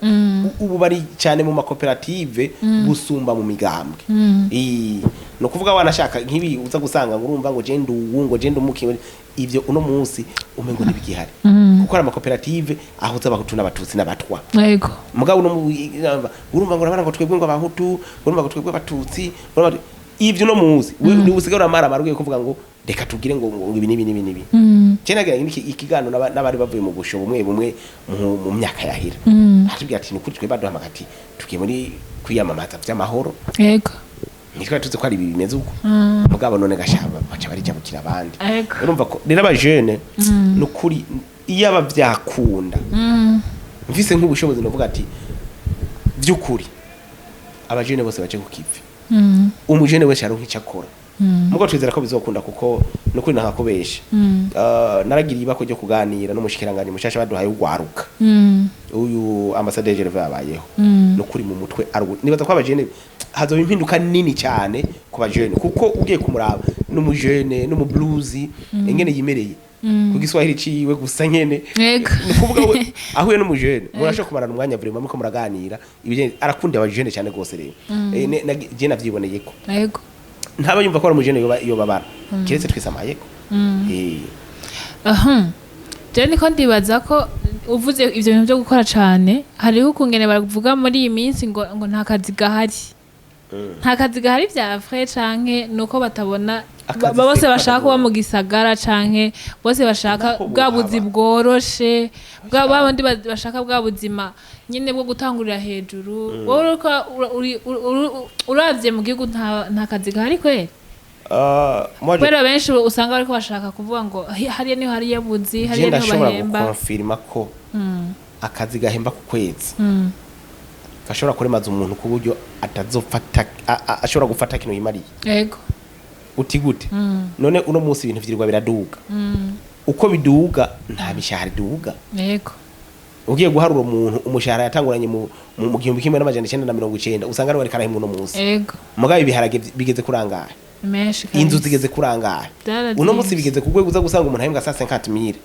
Ubu bari cyane mu makoperative gusumba mu migambwe. Ni ukuvuga wanashaka nk'ibi uza gusanga ngo urumva ngo je nduwu, ngo je ndumuki, ivyo uno munsi umengo ntibigihari, kuko ari amakoperative ahuza Abahutu n'Abatutsi n'Abatwa. Mugabo uno urumva ngo urabona ngo twebwe ngo Abahutu, urumva ngo twebwe Abatutsi, urumva ivyo uno munsi ni usigaye uramara ugiye kuvuga ngo reka tugire ngo ibi n'ibi n'ibi n'ibi. Je nagira ikiganiro n'abari bavuye mu busho bumwe bumwe mu myaka yahira, atubwira ati: "Nukuri twe baduhamagara ati tugiye muri kwiyamamaza vy'amahoro, ntitwari tuzi ko ari ibi bimeze uko." Mugabo none gashamba baca barijabukira abandi. Urumva ko rero abajene, nukuri iyo aba vyakunda, mfise nk'ubushobozi, novuga ati vy'ukuri abajene bose baje ku kivi, umujene wese aronka icyo akora. Mugo twizera ko bizokunda, kuko nukuri ntakakubesha. Naragiriye ibako ryo kuganira n'umushikiranganje mushasha baduhaye ugwaruka, uyu ambassadeur Gervais yabayeho. Nukuri mu mutwe nibaza ko abajene hazoba impinduka nini cyane ku bajene, kuko ugiye kumuraba n'umujene n'umubluzi ingene yimereye ku Giswahili ciwe gusa nyene. Ni ukuvuga we ahuye n'umujene murashobora kumarana umwanya vraiment muriko muraganira ibijanye, arakunda abajene cyane gose. Rero je navyiboneye ko ntaba yumva ko ari umujene yoba yobabara keretse twisamayeko. Aha. Je niko ndibaza ko uvuze ivyo bintu byo gukora cane, hariho ukungene bavuga muri iyi minsi ngo nta kazi gahari. Nta kazi gahari vya vrai, canke nuko batabona Akazi bose se bashaka kuba karabura. mu gisagara, canke bose bashaka Nako bwa buzi buhaba. bworoshe, bwa bundi bashaka bwa buzima nyene bwo gutangurira hejuru. Wowe uriko uravye mu gihugu, nta kazi gahari kweri? Moi, Kubera benshi usanga bariko bashaka kuvuga ngo hariya niho hariya buzi, je hariya niho ndashobora bahemba. gukonfirma ko akazi gahemba ku kwezi gashobora kuremaza umuntu ku buryo atazofata ashobora gufata kino yimariye. Uti gute? None uno munsi ibintu vyirirwa biraduga, uko biduga nta mishahara iduga. Ugiye guharura umuntu umushahara yatanguranye mu 1990, usanga ariwe ariko arahembwa uno munsi. Mugabo ibiharage bigeze kurangaye, Menshi inzu kabisa. zigeze kurangaye. Byarazimbye. Uno munsi bigeze ku rwego uza gusanga umuntu ahembwa 150 000,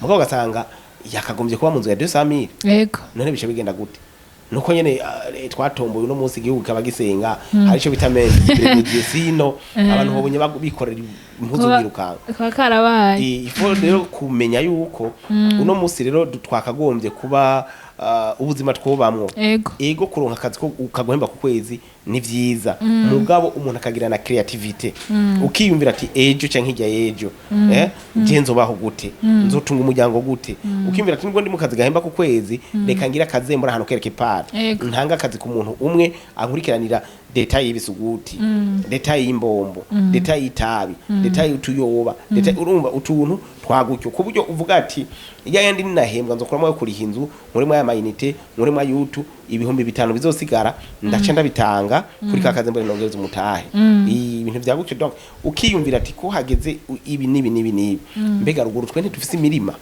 mugabo ugasanga yakagombye kuba mu nzu ya 200 000. None bice bigenda gute? Nuko nyene twatomboye uno munsi, igihugu kikaba gisenga, hari ico bita menshi sino abantu babonye bikorera impuzu birukanga. Kuba karabaye. Il faut rero kumenya yuko uno munsi rero twakagombye kuba ubuzima twobamwo, ego, kuronka akazi ko ukaguhemba ku kwezi ni vyiza, mugabo umuntu akagira na creativity, ukiyumvira ati ejo canke hirya y'ejo je nzobaho gute, nzotunga umuryango gute? Ukiyumvira ati nubwo ndi mu kazi gahemba ku kwezi, reka ngira akazembura ahantu quelque part, ntanga akazi ku muntu umwe ankurikiranira détail y'ibisuguti, détail y'imbombo, détail y'itabi, détail y'utuyoba, détail, urumva, utuntu twagutyo, ku buryo uvuga ati ya yandi ninahembwa nzokuramo ayo kuriha inzu, nkuremo aya mayinite, nkuremo ayutu, 5000 bizosigara ndaca ndabitanga kuri ka kazi mbere nongereza umutahe. Ibintu vya gutyo. Donc ukiyumvira ati ko hageze ibi n'ibi n'ibi n'ibi, mbega ruguru twe ntidufise imirima?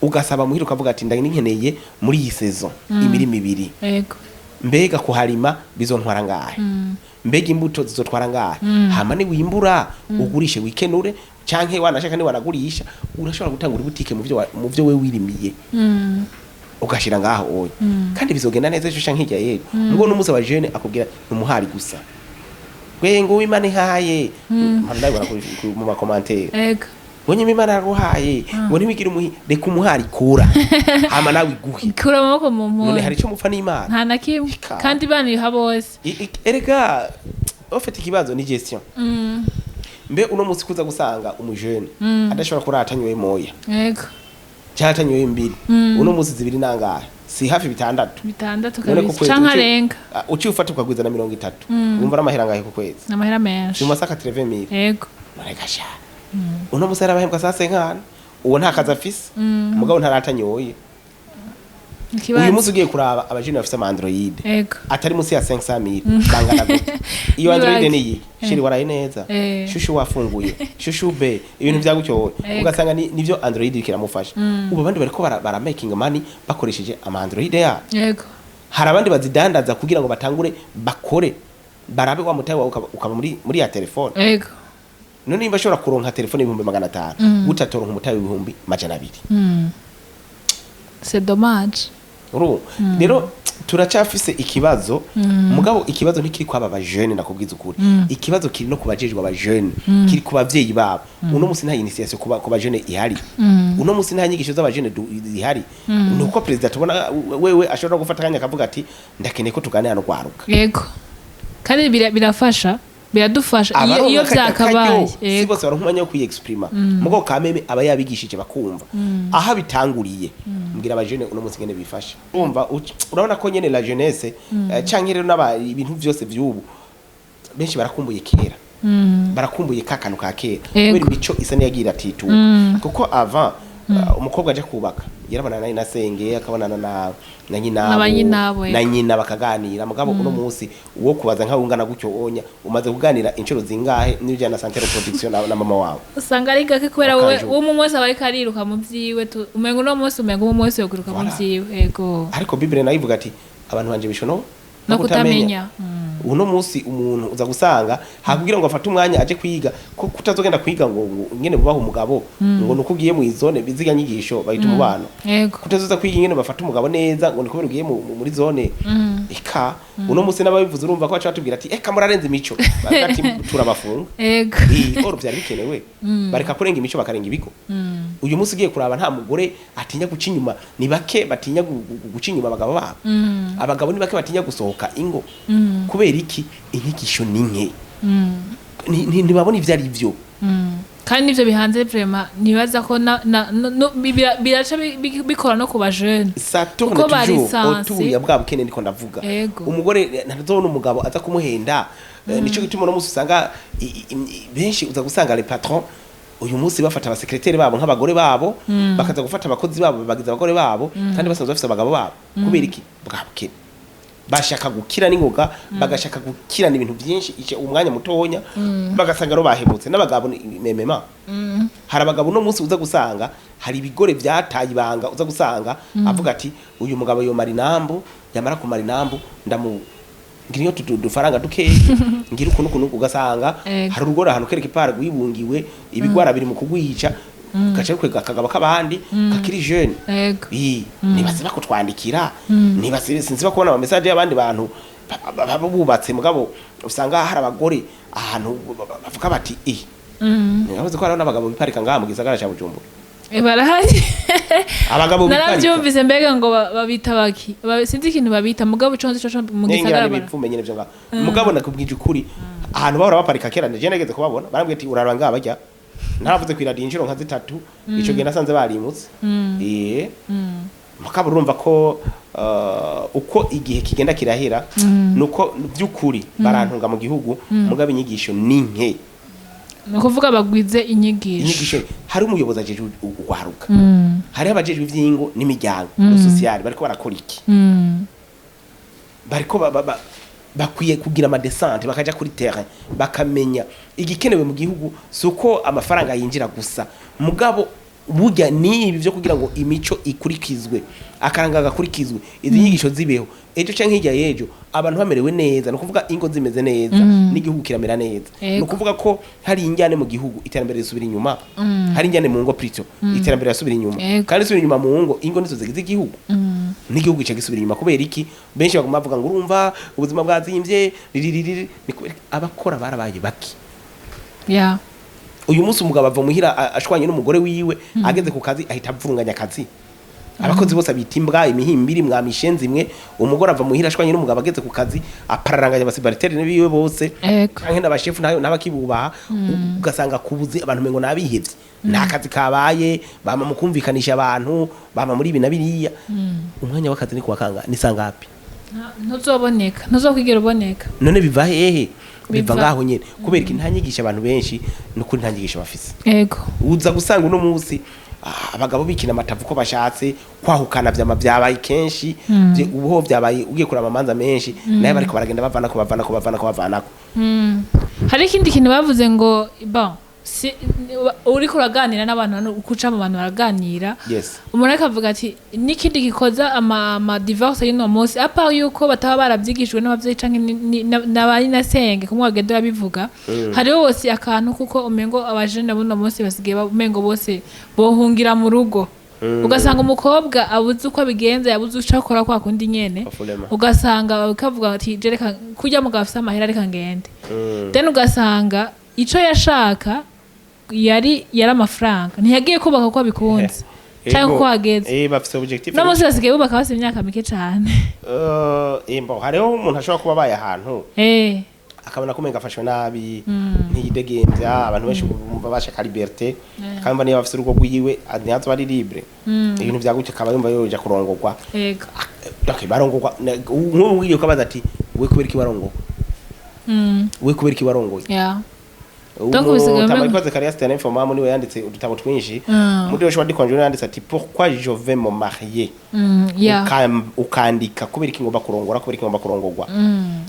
Ugasaba muhira ukavuga ati nkeneye muri iyi saison imirima ibiri. Mbega kuharima bizontwara ngahe? Mbega imbuto zizotwara ngahe? Hama niwimbura ugurishe wikenure, canke wanashaka ni wanagurisha, urashobora gutangura ibutike mu vyo we wirimiye, ugashira ngaho oya, kandi bizogenda neza ejo canke hirya y'ejo. Mugo n'umunsi wa jeune akubwira numuhari gusa gwe ngo w'Imana ihaye, ndabibona mu macommentaires. Ngo nyuma Imana yaguhaye, ngo ntibigire umuhi, reka umuhari kura, hama nawe iguhe. Kura amaboko mu None hari mpuzu. icyo mupfa n'Imana? Nta na kimwe. Ika. Kandi Imana iha bose. Erega ufite ikibazo ni gestion. Mbe uno munsi kuza gusanga umujene adashobora kurara atanyoye moya cyangwa atanyoye mbiri, uno munsi zibiri nangahe? Si hafi 6? 6 None ku kabisa. kwezi Canke arenga. Ah, uciye ufata ukagwiza na 30, wumva ari amahera angahe ku kwezi? Ni amahera menshi. Mu masaka 80 000. None gasha, uno munsi arabahembwa saa senkana, uwo nta kazi afise, mugabo ntaratanyoye. Ikibazo. Uyu munsi ugiye kuraba abajene bafise ama Android atari munsi ya 500 000 bangana gute? Iyo Ni Android bake. ni iyi: "Chéri, waraye neza? Chouchou, wafunguye? Chouchou be", ibintu vya gutyo wowe. Ugasanga nivyo Android iriko iramufasha. Ubu abandi bariko bara making money bakoresheje ama Android yabo. Hari abandi bazidandaza kugira ngo batangure bakore, barabe wa mutahe wawe ukaba muri ya telefone. None nimba ashobora kuronka telefone 500 000, gute atoronka umutahe w'200 000? C'est dommage. Urumva rero turacafise ikibazo, mugabo ikibazo ntikiri kwaba abajene, nakubwiza ukuri. Ikibazo kiri no kubajejwe abajene, kiri ku bavyeyi babo. Uno musi nta initiation ku bajene ihari, uno musi nta nyigisho z'abajene zihari. Nuko perezida tubona wewe ashobora gufata akanya akavuga ati: "Ndakeneye ko tuganira no rwaruka." Yego, kandi birafasha, biradufasha iyo Abaronka akaryo, vyakabaye. si bose baronka umwanya wo kwiyexprima, mugabo kameme aba yabigishije bakumva aho bitanguriye. Mbwira abajene uno munsi ngene bifasha. Urumva urabona ko nyene la jeunesse, canke rero n'aba ibintu vyose vy'ubu, benshi barakumbuye kera, barakumbuye ka kantu ka kera, kubera imico isa n'iyagiye iratituka. Kuko avant, umukobwa aja kubaka yarabonana na senge, akabonana na nyinabo, Na ba nyinabo, na nyina bakaganira. Mugabo uno munsi uwo kubaza nkawe ungana gutyo onya, umaze kuganira inshuro zingahe n'ibijyana na santé reproduction na mama wawe? Usanga ari gake, kubera wowe Bakanje. uwo umwe wese aba ariko ariruka mu vyiwe. Umenga uno munsi, umenga umwe wese yokwiruka mu Voilà. vyiwe. Yego. Ariko Bible nayo ivuga ati: "Abantu banje bishwe no kutamenya." Uno munsi umuntu uza gusanga hakugira ngo afate umwanya aje kwiga, ko kutazogenda kwiga ngo ingene bubaha umugabo, ngo nuko ugiye mu izone biziga nyigisho bahita umubano, kutazoza kwiga ingene bafata umugabo neza, ngo ni kubera ugiye muri zone. Eka, uno munsi n'ababivuze urumva ko baca batubwira ati: "Eka, murarenze imico." Bavuga ati: "Turabafunga." Oro byari bikenewe, bareka kurenga imico bakarenga ibigo. Uyu munsi ugiye kuraba, nta mugore atinya guca inyuma, ni bake batinya guca inyuma abagabo babo. Abagabo ni bake batinya gusohoka ingo. Kubera iki? Inyigisho ni nke. Ntibabona ivyo ari byo. Kandi n'ivyo bihanze vraiment, nibaza ko na, no, biraca bikora no ku bajene. Ça tourne Kuko bari toujours sanse. autour ya bwa bukene ndiko ndavuga. Umugore ntazobona umugabo aza kumuhenda. Nico gituma uno munsi usanga benshi uza gusanga les patrons uyu munsi bafata abasekreteri babo nk'abagore babo, bakaza gufata abakozi babo bagize abagore babo, kandi basanzwe bafise abagabo babo. Kubera iki? Bwa bukene. Bashaka gukira n'ingoga, bagashaka gukirana ibintu byinshi ice umwanya mutonya, bagasanga ro bahebutse n'abagabo memema. Hari abagabo uno munsi uza gusanga hari ibigore byataye ibanga, uza gusanga avuga ati: "Uyu mugabo yomara inambu, yamara kumara inambu ndamu ngira iyo dufaranga dukeya, ngira ukuntu ukuntu." Ugasanga hari urugo ahantu kereka ipara rwibungiwe, ibigwara biri mu kugwica, gaca kwega akagabo k'abandi kakiri jeune. Ii, ntibasiba kutwandikira, ntibasiba, sinziba kubona ama message y'abandi bantu bubatse, mugabo usanga hari abagore ahantu bavuga bati: "I ntibavuze ko hariho n'abagabo biparika ngaha mu gisagara ca Bujumbura." Barahari. Abagabo biparika. Naravyumvise. Mbega ngo babita baki? Sinzi ikintu babita, mugabo ico nzi co mu Nengira gisagara n'ibipfume nyene vyo ngaho. Mugabo nakubwije ukuri, ahantu bahora baparika kera je nageze kubabona, barambwiye ati: "Uraraba ngaha bajya." Naravuze kw'iradiyo inshuro nka zitatu, ico gihe nasanze barimutse. Mugabo urumva ko uko igihe kigenda kirahera, nuko by'ukuri barantunga mu gihugu, mugabo inyigisho ni nke. Ni ukuvuga bagwize inyigisho. Inyigisho. Hari umuyobozi ajejwe ugwaruka, hariho abajejwe ivy'ingo n'imiryango no social, bariko barakora iki? Bariko bakwiye kugira ama descentes, bakaja kuri terrain, bakamenya igikenewe mu gihugu. Si uko amafaranga yinjira gusa, mugabo burya ni ibi byo kugira ngo imico ikurikizwe, akaranga gakurikizwe, izi nyigisho zibeho. Ejo canke hirya y'ejo abantu bamerewe neza, ni ukuvuga ingo zimeze neza, n'igihugu kiramera neza. Ni ukuvuga ko hari injyane mu gihugu, iterambere risubira inyuma. Hari injyane mu ngo plutôt, iterambere risubira inyuma. Kandi risubira inyuma mu ngo, ingo nizo zigize igihugu, n'igihugu gica gisubira inyuma. Kubera iki? Benshi baguma bavuga ngo: "Urumva ubuzima bwazimvye." Riririri ni kubera abakora barabaye bake. Ya. Uyu munsi umugabo ava muhira ashwanye n'umugore wiwe, ageze ku kazi ahita avurunganya akazi, abakozi bose abita imbwa, imihimbiri, mwamishenzi imwe. Umugore ava muhira ashwanye n'umugabo, ageze ku kazi apararanganya aba subalternes biwe bose canke n'abashefu nayo n'abakibubaha. Ugasanga kubuze abantu mengo nabihevye, nta kazi kabaye, bama mu kumvikanisha abantu, bama muri ibi na biriya. Umwanya w'akazi ni kuwakanga ni sangapi? Ntuzoboneka, ntuzokwigera uboneka. None biva hehe? Biva Biva- ngaho nyene. Kubera iki? Nta nyigisho. Abantu benshi nukuri nta nyigisho bafise. Uza gusanga uno munsi abagabo bikina amatavu ko bashatse kwahukana, vyama vyabaye kenshi. Ubu ho vyabaye, ugiye kuraba amanza menshi nayo bariko baragenda bavanako, bavanako, bavanako, bavanako. Hari ikindi kintu bavuze ngo bon, si uriko uraganira n'abantu hano, uko uca mu bantu baraganira, umuntu akavuga ati n'ikindi gikoza ama divorce y'uno munsi, apa yuko bataba baravyigishijwe n'abavyeyi canke n'abayinasenge kumwe bagenda babivuga, hariho bose akantu kuko umengo abajene buno munsi basigaye umengo bose bohungira mu rugo. Ugasanga umukobwa abuze uko abigenza, yabuze uco akora, kwa kundi nyene. Afulema. Ugasanga ukavuga ati je reka kurya mugabo afise amahera, reka ngende. Then ugasanga ico yashaka yari amafaranga, ntiyagiye kubaka kuko abikunze canke kuko hageze. Bafise objectif. No munsi basigaye bubaka bafise imyaka mike cane. Mbo hariho umuntu ashobora kuba abaye ahantu akabona ko umenga afashwe nabi, ntiyidegembya. Abantu benshi bumva bashaka liberté, kandi niba bafise urugo rwiwe ntihazoba ari libre, ibintu vyagutse, akaba yumva yoja kurongorwa. Okay, barongorwa. Nk'ubu ugiye ukabaza ati: "We kubera iki warongorwa? We kubera iki warongoye?" Donc bisigaye Umutama witwa Zakaria Stanley Fomamu niwe yanditse udutabo twinshi. Muri yo di conjugal yanditse ati: "Pourquoi je vais me marier?" Ukandika kubera iki ngomba kurongora, kubera iki ngomba kurongorwa.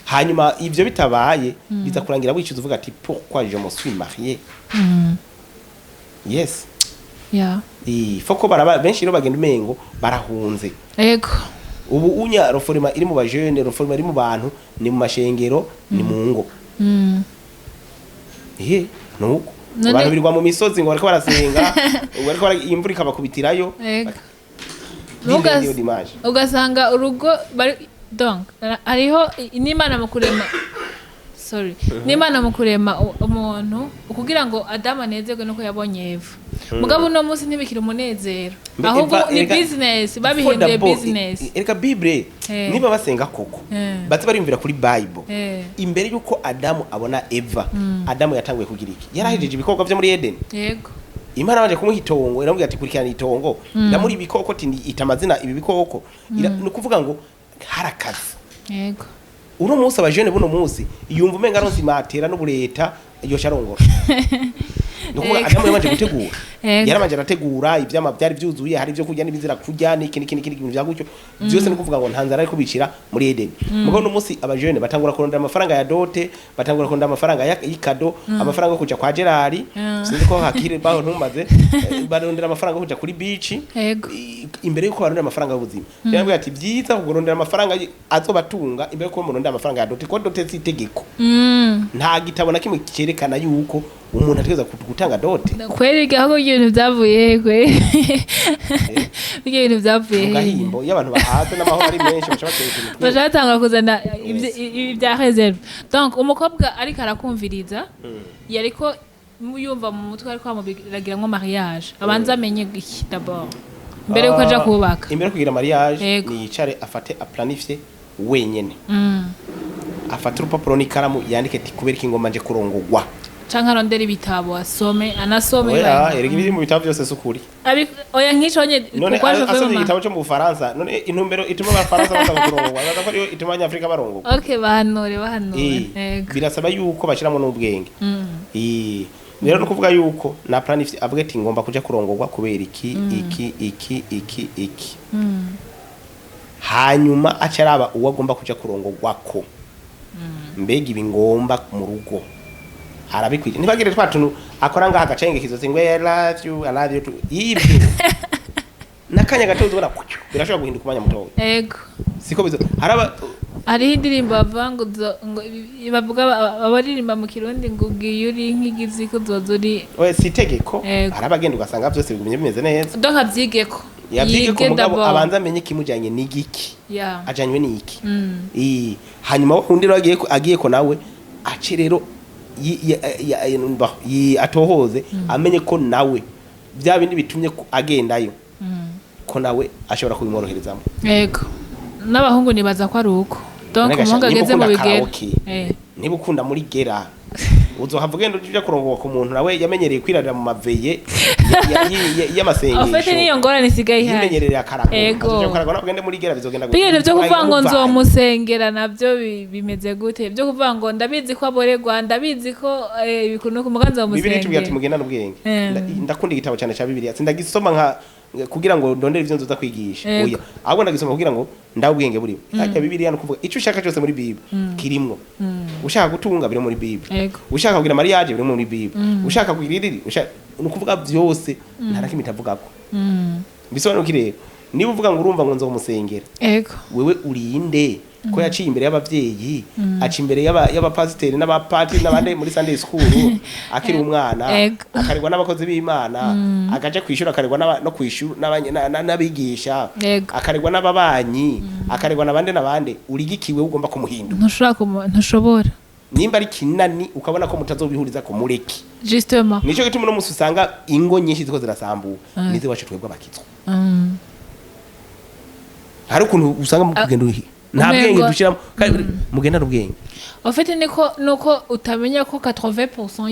Hanyuma ivyo bitabaye, biza kurangira wicuza uvuga ati: "Pourquoi je me suis marié?" Yes. Faut ko baraba benshi rero bagenda umengo barahunze. Ubu unya refoulement iri mu bajene, refoulement iri mu bantu, ni mu mashengero, ni mu ngo. Ihe nuko abantu birirwa mu misozi ngo bariko barasenga, bariko imvura ikabakubitirayo. Vivre dimanche. Ugasanga urugo bari, donc hariho n'Imana mu kurema, sorry, n'Imana mu kurema umuntu kugira ngo Adamu anezerwe nuko yabonye Eva. Mugabo uno munsi ntibikiri umunezero, ahubwo ni business, babihinduye business. Erega Bible, niba basenga koko, baze bariyumvira kuri Bible. Imbere yuko Adamu abona Eva, Adamu yatanguye kugira iki? Yarahejeje ibikorwa vyo muri Eden. Imana baje kumuha itongo, iramubwira ati: "Kurikirana itongo." Iramuri ibikoko ati: "Ita amazina ibi bikoko." Ni ukuvuga ngo hari akazi. Uno munsi abajene buno munsi yumva umenga aronse imatera n'ubureta yosha arongora. Ni ukuvuga Adamu yabanje gutegura. Yarabanje arategura, ivyama byari byuzuye, hari ibyo kurya n'ibizira kurya, n'iki n'iki n'iki, ibintu vya gutyo byose. Ni ukuvuga ngo nta nzara ariko bicira muri Eden. Mugabo uno munsi abajene batangura kurondera amafaranga ya dot, batangura kurondera amafaranga y'i cadeau, amafaranga yo kuja kwa Gerard, sinzi ko hakiri baho ntumbaze, barondera amafaranga yo kuja kuri beach imbere yuko barondera amafaranga y'ubuzima. Yarambwira ati byiza kugurondera amafaranga azobatunga imbere yuko murondera amafaranga ya dot, ko dot si itegeko. Nta gitabo na kimwe cyerekana yuko umuntu ategereza gutanga dot. Kweri ahubwo ibyo bintu byavuye he? Kweri ibyo bintu byavuye Mu he? gahimbo, iyo abantu bahaze n'amahoro ari menshi, baca batera utuntu twinshi. Baca batangura kuzana ibya réserve. Donc umukobwa ariko arakumviriza, yariko yumva mu mutwe ariko bamubiragiramwo mariage, abanza amenye iki d'abord mbere yuko aja kubaka? Imbere yo kugira mariage, niyicare afate a planifie wenyene, afate urupapuro n'ikaramu, yandike ati: "Kubera iki ngomba nje kurongogwa?" Canke arondera ibitabo asome, anasome. Oya, erega ibiri mu bitabo byose si ukuri. Oya, nk'ico nye. None pourquoi je asomye veux igitabo cyo mu Bufaransa, none intumbero ituma Abafaransa baza kurongogwa, baza ko ariyo ituma Abanyafrika barongogwa? Okay, bahanure, bahanure. Birasaba yuko bashyiramo n'ubwenge. Rero ni ukuvuga yuko na planifie, avuga ati: "Ngomba kuja kurongogwa kubera iki, iki, iki, iki, iki." Hanyuma aca araba uwo agomba kuja kurongogwako: mbega ibi ngomba mu rugo arabikwiriye? Ntibagire twa tuntu akora ngaha agacenge kizozi ngo "I love you, I love you too." Ibyo n'akanya gato uzobona kucyo birashobora guhinduka umwanya mutoya. Siko bizo haraba. Hariho indirimbo bavuga ngo ngo bavuga abaririmba mu Kirundi ngo ugiye uri nk'igizi ko uzoza uri. Oya, si itegeko. Hari abagenda ugasanga byose bigumye bimeze neza. Donc avyigeko. Yavyige ko Yige mugabo d'abord. abanza amenye ikimujanye n'igiki, ajanywe n'iki. Hanyuma undi rero agiye ko nawe ace rero. atohoze, amenye ko nawe bya bindi bitumye ko agendayo, ko nawe ashobora kubimworoherezamo. Yego, n'abahungu nibaza ko ari uko. Donc None gasha, umuhungu niba ageze mu ukunda bigero karaoke, niba ukunda muri gera, uzohava ugenda uja kurongoka ku muntu nawe yamenyereye kwirarira mu maveye y'amasengesho. En fait, niyo ngorane isigaye ihari. Yimenyereye akarago. Ego. Azoja kukarago nawe ugende muri gera, bizogenda Bino bintu byo kuvuga ngo Muvanye. nzomusengera nabyo bimeze gute? Byo kuvuga ngo ndabizi ko aborerwa, ndabizi ko ibikuntu ku muganzi Bibiliya itubwira ati wamusengera. Mugendane ubwenge. Ndakunda igitabo cyane cya Bibiliya. Sindagisoma nka kugira ngo ndondere ivyo nzoza kwigisha. Yego. Oya, ahubwo ndagisoma kugira ngo ndabe ubwenge burimo. Harya Bibiliya no kuvuga icyo ushaka cyose muri Bibiliya kirimwo. Ushaka gutunga, biri muri Bibiliya. Ushaka kugira mariage, biri muri Bibiliya. Ushaka kugira iriri, ni ukuvuga byose, nta na kimwe itavugako. Bisobanuka rero, niba uvuga ngo urumva ngo nzomusengera, wewe urinde ko yaciye imbere y'abavyeyi, aca imbere y'abapasiteri n'abapatiri n'abandi muri Sunday school akiri umwana, akaregwa n'abakozi b'Imana, akaja kwishura, akaregwa no kwishura n'abigisha, akaregwa n'ababanyi, akaregwa n'abande n'abande, urigikiwe ugomba kumuhindura? Ntushobora ntushobora. Nimba ari kinani, ukabona ko mutazobihuriza, ko mureke. Justement. Nico gituma uno musi usanga ingo nyinshi ziko zirasambuka nize wacu twebwe abakizwa. Hari ukuntu usanga mu kugenda nta bwenge dushiramo, kandi mugendana ubwenge. En fait, niko nuko utamenya ko 80%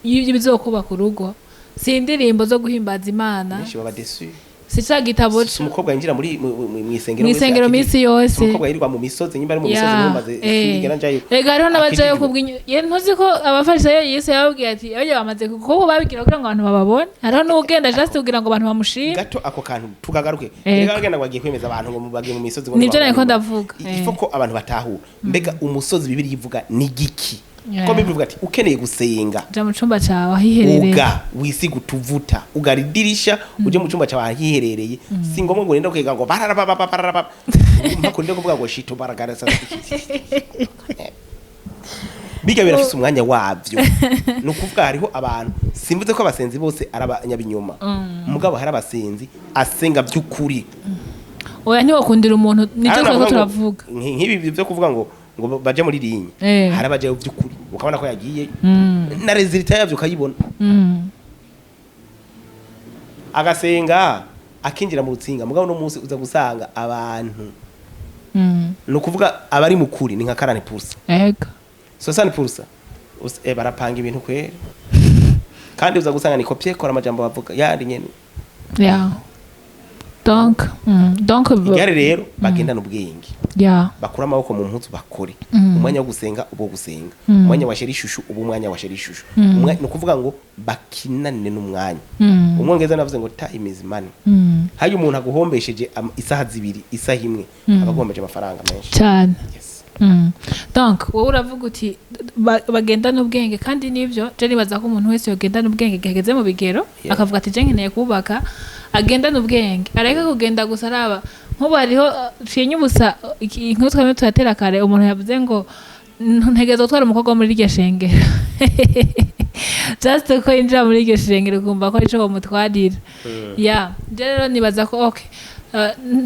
y'ivyo bizokubaka urugo si indirimbo zo guhimbaza Imana, Benshi baba déçus. si ca gitabo. Si umukobwa yinjira muri mw'isengero Mw'isengero wese minsi yose. Si umukobwa yirirwa mu misozi, nyimba ari mu misozi, ntumbaze, sinigera njayo. Rega hariho n'abajayo Akijijwe. kubw'inyu ye. Ntuzi ko abafarisayo Yesu yababwiye ati ayo bamaze kuko babigira kugira ngo abantu bababone. Hariho n'ugenda just kugira ngo abantu bamushime. Gato ako kantu tukagaruke. Ego. Rega bagenda ngo bagiye kwemeza abantu ngo bagiye mu misozi, ngo Nivyo nariko ntibabone. ndavuga. Ifo ko abantu batahura mbega umusozi Bibiliya ivuga ni giki, ko Bibiliya ivuga ati ukeneye gusenga, ja mu cumba cawe ahiherereye. Uga wisiga utuvuta, ugara idirisha, uje mu cyumba cyawe ahiherereye. Si ngombwa ngo urinde kwiga ngo bararababa bararababa, mpaka urinde kuvuga ngo shito baragarasa. Biga birafise umwanya wabyo. Ni ukuvuga hariho abantu, simvuze ko abasenzi bose ari abanyabinyoma, mugabo hari abasenzi asenga by'ukuri. Oya, ntiwokundira umuntu nivyo Hano twariko navuga ngo turavuga. Nk'ibi byo kuvuga ngo baje muri ligne, hari abajayo by'ukuri, ukabona ko yagiye na résultat yavyo ukayibona. Agasenga, akinjira mu rutsinga. Mugabo no munsi uza gusanga abantu, ni ukuvuga abari mu kuri ni nka 40%, 60%. Barapanga ibintu kwera, kandi uza gusanga ni copier-coller amajambo bavuga yandi nyene. Ya, donc donc Igare rero, bagendana ubwenge, bakura amaboko mu mpuzu, bakore. Umwanya wo gusenga ubo gusenga, umwanya wa chéri chouchou ubu umwanya wa chéri chouchou. Ni ukuvuga ngo bakinane n'umwanya. Umwongereza navuze ngo time is money. Hari umuntu aguhombesheje isaha 2, isaha 1, aba aguhombeje amafaranga menshi. Cyane. Yes. Donc wowe uravuga uti bagendana ubwenge, kandi nivyo. Je nibaza ko umuntu wese yogendana ubwenge igihe ageze mu bigero, akavuga ati je nkeneye kubaka, agendana ubwenge, areke kugenda gusa araba nk'ubu hariho ciye ubusa inkuru twamye turatera kare. Umuntu yavuze ngo ntegerezwa gutwara umukobwa wo muri iryo shengero, just ko yinjira muri iryo shengero kumva ko arico bamutwarira. Ya, je rero nibaza ko okay,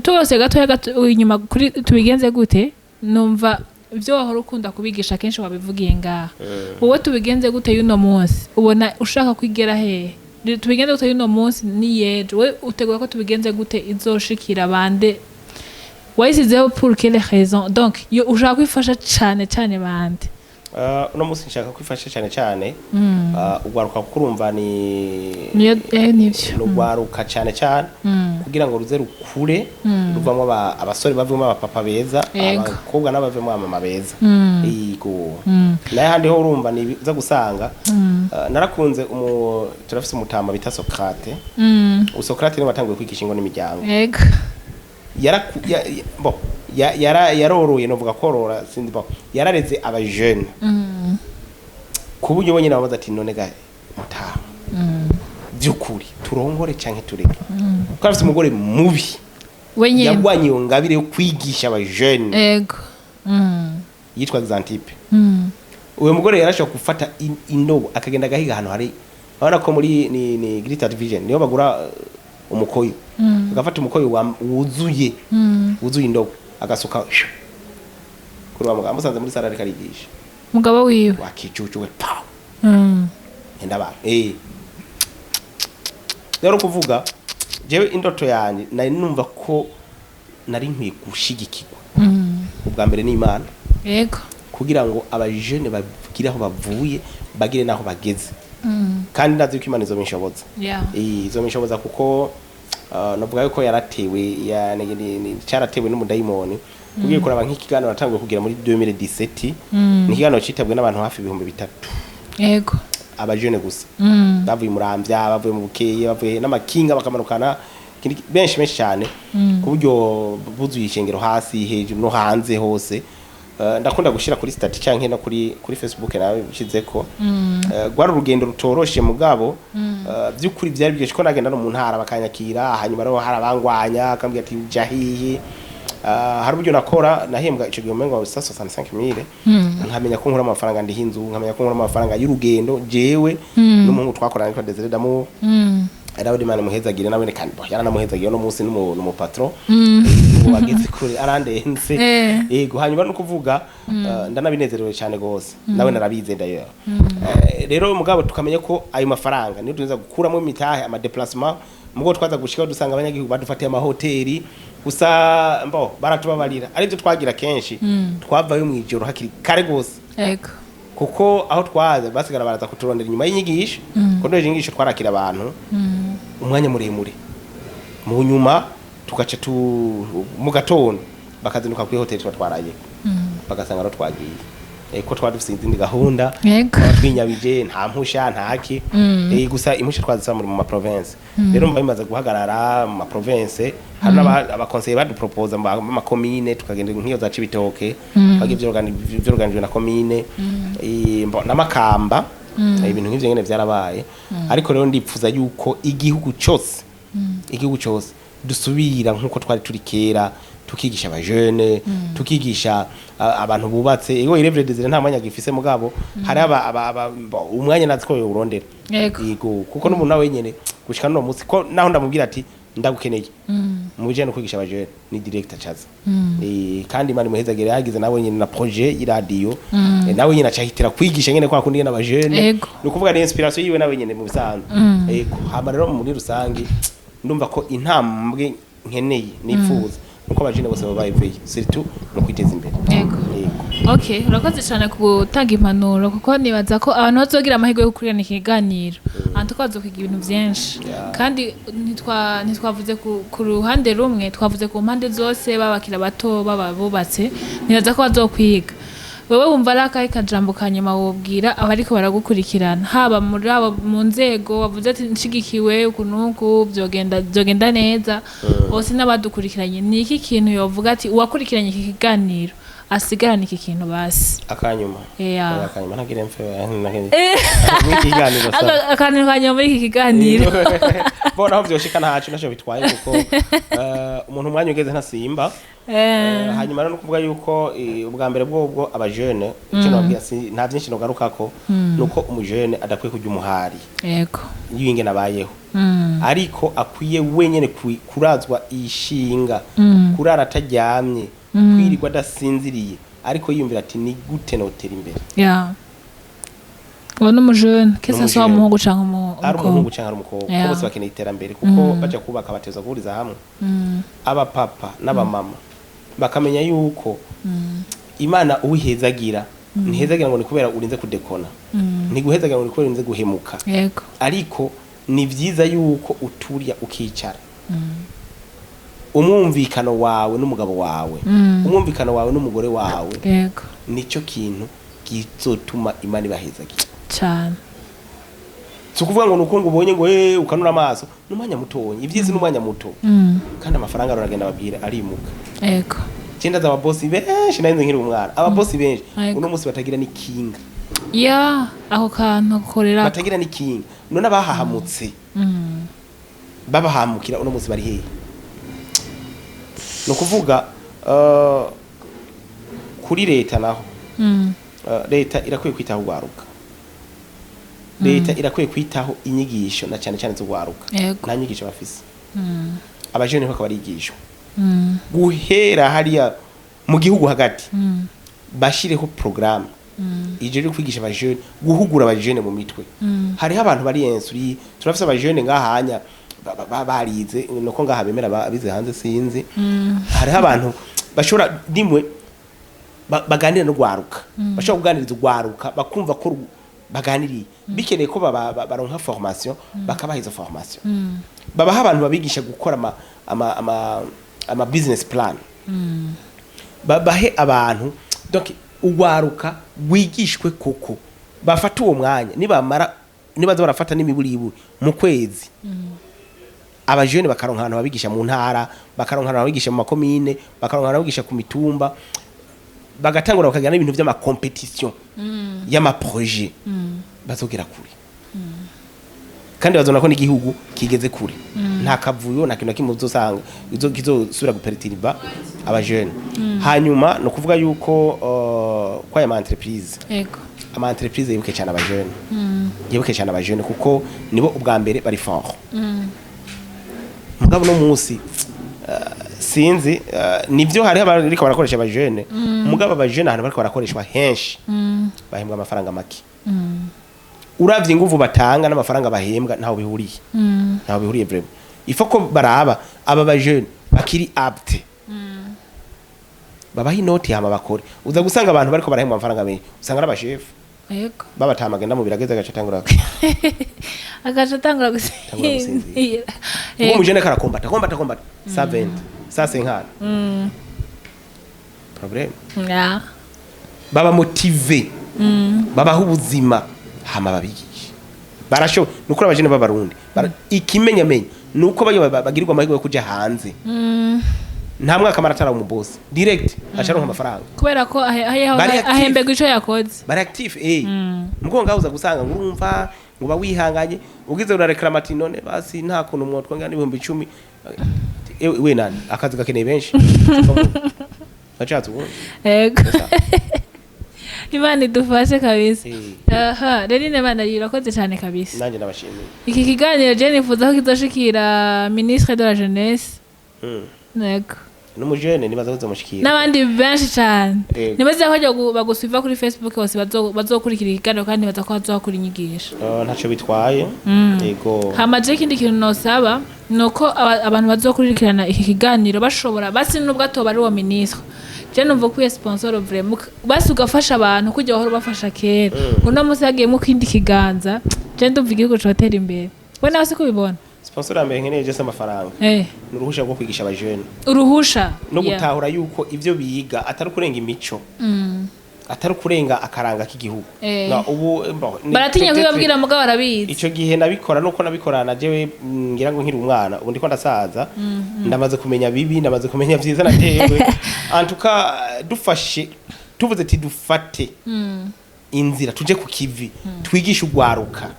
tubose gatoya gato inyuma kuri tubigenze gute. Numva ibyo wahora ukunda kubigisha kenshi wabivugiye ngaha. Wowe tubigenze gute y'uno munsi? Ubona ushaka kwigera hehe? Tubigenze gute y'uno munsi ni yejo? We utegura ko tubigenze gute izoshikira bande? Wayisizeho pour quelle raison? Donc yo ushaka kwifasha cane cane bande? Uno munsi nshaka kwifasha cyane cyane ugwaruka, kuko urumva ni Niyo nivyo. Nugwaruka cyane cyane, kugira ngo ruze rukure ruvamo abasore, bavemo abapapa beza, abakobwa n'abavemo abamama beza. Yego. Naye handi ho urumva ni uza gusanga narakunze turafise umutama bita Socrate. Socrate niwe watanguye kwigisha ingo n'imiryango. Yaraku ya, ya, bon, ya, yara yaroroye, novuga korora, sindi, bon, yarareze aba jeune ku buryo bonyine babaza ati none ga mutama, by'ukuri turongore canke tureke? Kuko afise umugore mubi. We nyene. Yagwanye iyo ngabire yo kwigisha aba jeune. Yitwa Xantippe. Uwo mugore yarashobora gufata indobo, akagenda agahiga ahantu hari, urabona ko muri ni Greater Vision niyo bagura umukoyo, agafata umukoyo wuzuye, wuzuye indobo, agasuka kuri wa mugabo amusanze muri salle ariko arigisha. Mugabo wiwe. Wakicucu we, pa. Mpenda abantu. Rero kuvuga jewe indoto yanjye, nari numva ko nari nkwiye gushigikirwa ubwa mbere n'Imana kugira ngo abajene bagire aho bavuye, bagire n'aho bageze, kandi ndazi yuko Imana izobinshoboza. Izobinshoboza kuko navuga yuko yaratewe cyaratewe n'umudayimoni. Ugiye kuraba nk'ikiganiro natanguye kugira muri 2017, ni ikiganiro citabwe n'abantu hafi 3000, abajene gusa, bavuye Muramvya, bavuye mu Bukeye, bavuye n'amakinga bakamanukana benshi benshi cyane, ku buryo buzuye ishengero hasi, hejuru no hanze hose. Ndakunda gushira kuri statut canke no kuri Facebook nawe bishizeko. Rwari urugendo rutoroshe, mugabo by'ukuri byari byinshi ko nagenda no mu ntara bakanyakira, hanyuma rero hari abangwanya akambwira ati jahiye. Hari uburyo nakora, nahembwa ico gihe umengo 65000, nkamenya ko nkura amafaranga ndiha inzu, nkamenya ko nkura amafaranga y'urugendo jewe n'umuhungu twakorana yitwa Desire Damu. Dawudi, Imana imuhezagire nawe, kandi bo yaranamuhezagiye no munsi n'umu patron ubu bageze kure, arandenze. Yego, hanyuma no kuvuga ndanabinezerewe cyane gose, nawe narabize ndayo. Rero mugabo tukamenya ko ayo mafaranga niyo tuza gukuramo imitahe, ama déplacement. Mugo twaza gushika dusanga abanyagihugu badufatiye amahoteli gusa, mbo baratubabarira, arivyo twagira kenshi. Twavayo mu ijoro hakiri kare gose kuko aho twaza basigara baraza kuturondera inyuma y'inyigisho, kuko ndoje inyigisho twarakira abantu umwanya muremure, mu nyuma tugaca tu mu gatondo bakazinduka kuri hoteli tuba twaraye, bagasanga rero twagiye, ko twari dufise izindi gahunda. Twaba twinyabije, nta mpusha, nta ki. Gusa impusha twazisaba muri mu ma province. Rero mba bimaze guhagarara mu ma province, hari n'abakonseye baduproposa mu makomine, tukagenda nk'iyo za Cibitoke, twagiye vyorganijwe na komine, n'amakamba. Ibintu nk'ivyo nyene vyarabaye. Ariko rero ndipfuza yuko igihugu cose dusubira nk'uko twari turi kera, tukigisha abajene, tukigisha abantu bubatse. Ego, Irevre Desire nta mwanya gifise, mugabo hari umwanya natwe ko yowurondera. Yego, kuko n'umuntu nawe nyene gushika no munsi ko naho ndamubwira ati ndagukeneye mu bijanye no kwigisha abajene, ni director chaza. Kandi Imana imuhezagire, yagize nawe nyene na projet y'iradio. Nawe nyene acahitira kwigisha nyene kwa kundi nyene abajene. Ni ukuvuga ni inspiration yiwe nawe nyene mu bisanzwe. Yego, hama rero muri rusangi ndumva ko intambwe nkeneye, nifuza, nuko abajene bose baba éveillé, surtout mu kwiteza imbere. Yego. Okay, urakoze cyane ku gutanga impanuro, kuko nibaza ko abantu bazogira amahirwe yo gukurikirana ikiganiro ahantu ko bazokwiga ibintu byinshi. Kandi ntitwavuze ku ruhande rumwe, twavuze ku mpande zose, babakira bato, baba bubatse, nibaza ko bazokwiga. Wewe wumva ari akahe kajambo ka nyuma wobwira abariko baragukurikirana, haba muri abo mu nzego wavuze ati nshigikiwe uku n'uku byogenda neza, bose n'abadukurikiranye, ni iki kintu yovuga ati uwakurikiranye iki kiganiro asigarana iki kintu basi? Akanyuma? Yeah. Oya, akanyuma ntagire mfe muri iki kiganiro sa. Akantu ka nyuma muri iki kiganiro. Bona aho vyoshika ntaco naco bitwaye, kuko umuntu umwanya ugeze ntasimba. Hanyuma rero no kuvuga yuko ubwa mbere bwobwo abajene, icyo nababwira nta byinshi nogarukako, nuko umujene adakwiye kurya umuhari y'ingene abayeho, ariko akwiye wenyene kurazwa ishinga, kurara ataryamye, kwirirwa adasinziriye, ariko yiyumvira ati ni gute notera imbere. Yeah, uwo ni umujene kese N'umujene. Asa umuhungu canke Ari umukobwa? Umuhungu canke ari umukobwa, kuko bose bakeneye iterambere, kuko baja kubaka bateza guhuriza hamwe. Abapapa n'abamama bakamenya yuko Imana uwihezagira ntihezagira ngo ni kubera urinze kudekona, ntiguhezagira ngo ni kubera urinze guhemuka, ariko ni vyiza yuko uturya ukicara, umwumvikano wawe n'umugabo wawe, umwumvikano wawe n'umugore wawe, nicyo kintu kizotuma Imana ibahezagira. Cane. Si ukuvuga ngo nuko ngo ubonye ngo ukanura amaso, n'umwanya mutonya ibyizi, n'umwanya muto, kandi amafaranga aragenda, ababwira arimuka. Cyenda za ababosi benshi nari nkiri umwana, ababosi benshi uno munsi batagira n'ikinga. Ya, ako kantu akorera. Batagira n'ikinga. None abahahamutse babahamukira uno munsi bari hehe? Ni ukuvuga kuri leta naho, leta irakwiye kwitaho urwaruka, leta irakwiye kwitaho inyigisho na cyane cyane z'urwaruka. Nta nyigisho bafise. Abajene bakaba barigishwa guhera hariya mu gihugu hagati, bashireho programme. Ije kwigisha abajene, guhugura abajene mu mitwe. Hariho abantu bari ensuri, turafise abajene ngahanya barize, nuko ngaha bemera abize hanze, sinzi. Hariho abantu bashobora dimwe baganira no gwaruka, bashobora kuganiriza ugwaruka bakumva ko baganiriye. Bikeneye ko baronka formation, bakabaha izo formation, babaha abantu babigisha gukora ama business plan, babahe abantu. Donc ugwaruka wigishwe koko, bafata uwo mwanya, nibamara nibaza barafata n'imiburiburi mu kwezi, abajene bakaronka ahantu babigisha mu ntara, bakaronka ahantu babigisha mu makomine, bakaronka ahantu babigisha ku mitumba, bagatangura bakagira n'ibintu vy'ama compétition y'ama projet, bazogera kure kandi bazobona ko n'igihugu kigeze kure. Nta kavuyo, nta kintu na kimwe uzosanga kizosubira guperturba abajene. Hanyuma ni ukuvuga yuko ko aya ma entreprise, ama entreprise yibuke cyane abajene, yibuke cyane abajene, kuko nibo ubwa mbere bari fort. Mugabo no munsi sinzi, nivyo hariho abariko barakoresha abajene, mugabo abajene ahantu bariko barakoreshwa henshi bahembwa amafaranga make. Uravye inguvu batanga n'amafaranga bahembwa, ntaho bihuriye, ntaho bihuriye vraiment. Il faut ko baraba aba bajene bakiri apte, babaha inoti hama bakore. Uza gusanga abantu bariko barahembwa amafaranga menshi, usanga ari abashefu babatama, agenda mu birageze agaca atangura Agaca atangura Atangura gusinzira. Ubwo umujene karakombata, kombata, kombata, 120, 150, problème. Baba motivé, babaha ubuzima, hama babigishe, barashoboye. Nukuri abajene b'Abarundi ikimenyamenya nuko bayo bagirirwa amahirwe yo kuja hanze, nta mwaka maratara umubosi direct acaronka amafaranga. Kubera ko Bari active. ahembegwa ico yakoze. Bari active. Mugo ngaho uza gusanga ngo urumva ngo uba wihanganye, ugize urareklama ati: "None basi nta kuntu mwotwongera n'10,000?" We nani, akazi gakeneye benshi, bacatse ubundi. Yego, Imana idufashe kabisa. Aha rero Imana irakoze cyane kabisa. Nanjye ndabashimiye. Iki kiganiro je nifuza ko kizoshikira ministre de la jeunesse. Yego. N'umujene nibaza ko uzomushikira. N'abandi benshi cyane. Nibaza ko bajya bagusuiva kuri Facebook bose bazokurikira ikiganiro kandi baza ko bazohakura inyigisho. Ntaco bitwaye, yego. Hama je ikindi kintu nosaba ni uko abantu bazokurikirana iki kiganiro bashobora, basi nubwo atoba ari uwo ministre, je numva ukwiye sponsor vraiment, basi ugafasha abantu kujya bahora ubafasha kera. Uno munsi hagiyemo ikindi kiganza, je ndumva igihugu cotera imbere. We nawe siko ubibona? Sponsor ya mbere nkeneye je si amafaranga, ni uruhusha rwo kwigisha abajene Uruhusha. No gutahura yuko ivyo biga atari ukurenga imico, atari ukurenga akaranga k'igihugu. Na ubu bon, Baratinya peut-être kubibabwira, mugabo barabizi. Ico gihe nabikora nuko nabikora na jewe, ngira ngo nkiri umwana. Ubu ndiko ndasaza, ndamaze kumenya bibi, ndamaze kumenya vyiza natewe. En tout cas dufashe, tuvuze ati dufate inzira tuje ku kivi, twigishe ugwaruka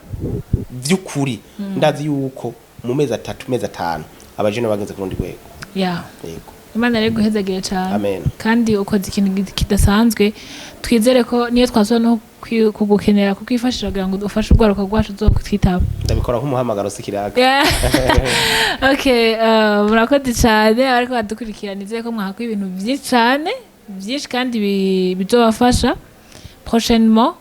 vy'ukuri, ndazi yuko mu mezi 3, mezi 5, abajene bageze ku rundi rwego. Yego. Imana rero iguhezagire cyane. Amen. Kandi ukoze ikintu kidasanzwe. Twizere ko niyo twasubira no kugukenera, kukwifashisha kugira ngo ufashe urwaruka rwacu, uzokutwitaba. Ndabikora nk'umuhamagaro, si kiraka. Yeah. Okay, murakoze cyane ariko badukurikira, nizere ko mwahakuye ibintu byinshi cyane, byinshi kandi bizobafasha prochainement.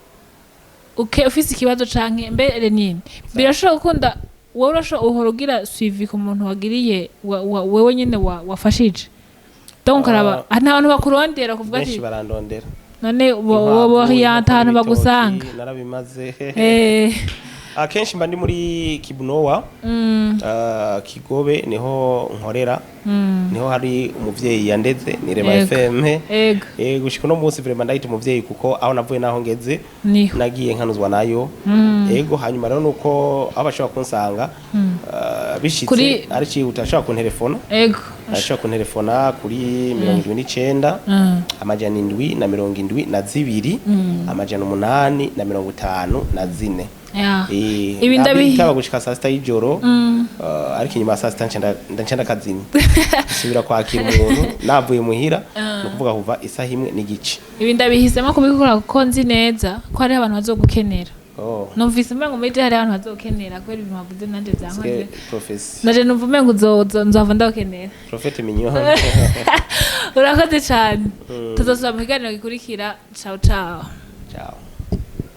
Okay, ufise ikibazo canke mbere nini birashobora gukunda, wowe urashobora uhora ugira suivi ku muntu wagiriye wewe nyene wafashije, donc ukaraba nta bantu bakurondera kuvuga Benshi ati barandondera. None Inkwavu, woriyanta ahantu inkoko n'ibitoki, bagusanga? Narabimaze. Akenshi mba ndi muri Kibunowa, Kigobe niho nkorera, niho hari umuvyeyi yandeze, ni Rema FM. Gushika uno munsi vraiment ndahita umuvyeyi, kuko aho navuye naho ngeze niho nagiye nkanuzwa nayo. Ego, hanyuma rero nuko aho bashobora kunsanga, bishitse ari cihuta, ashobora kuntelefona. Ashobora kuntelefona kuri 79 772 854. Ibi Ndabitaba gushika saa 6 y'ijoro, ariko inyuma ya saa 6 nca ndakazimya, nsubira kwakira umuntu navuye muhira, ni ukuvuga kuva isaha 1:30. Ibi ndabihisemo kubikora kuko nzi neza ko hariho abantu bazogukenera. Numvise umengo muri je hariho abantu bazogukenera kubera ibintu wavuze, nanje vyankoze. Prophétie. Naje numva umengo nzova ndagukenera. Prophète Mignonne. Urakoze cyane, tuzosubira mu kiganiro gikurikira. Ciao ciao. Ciao.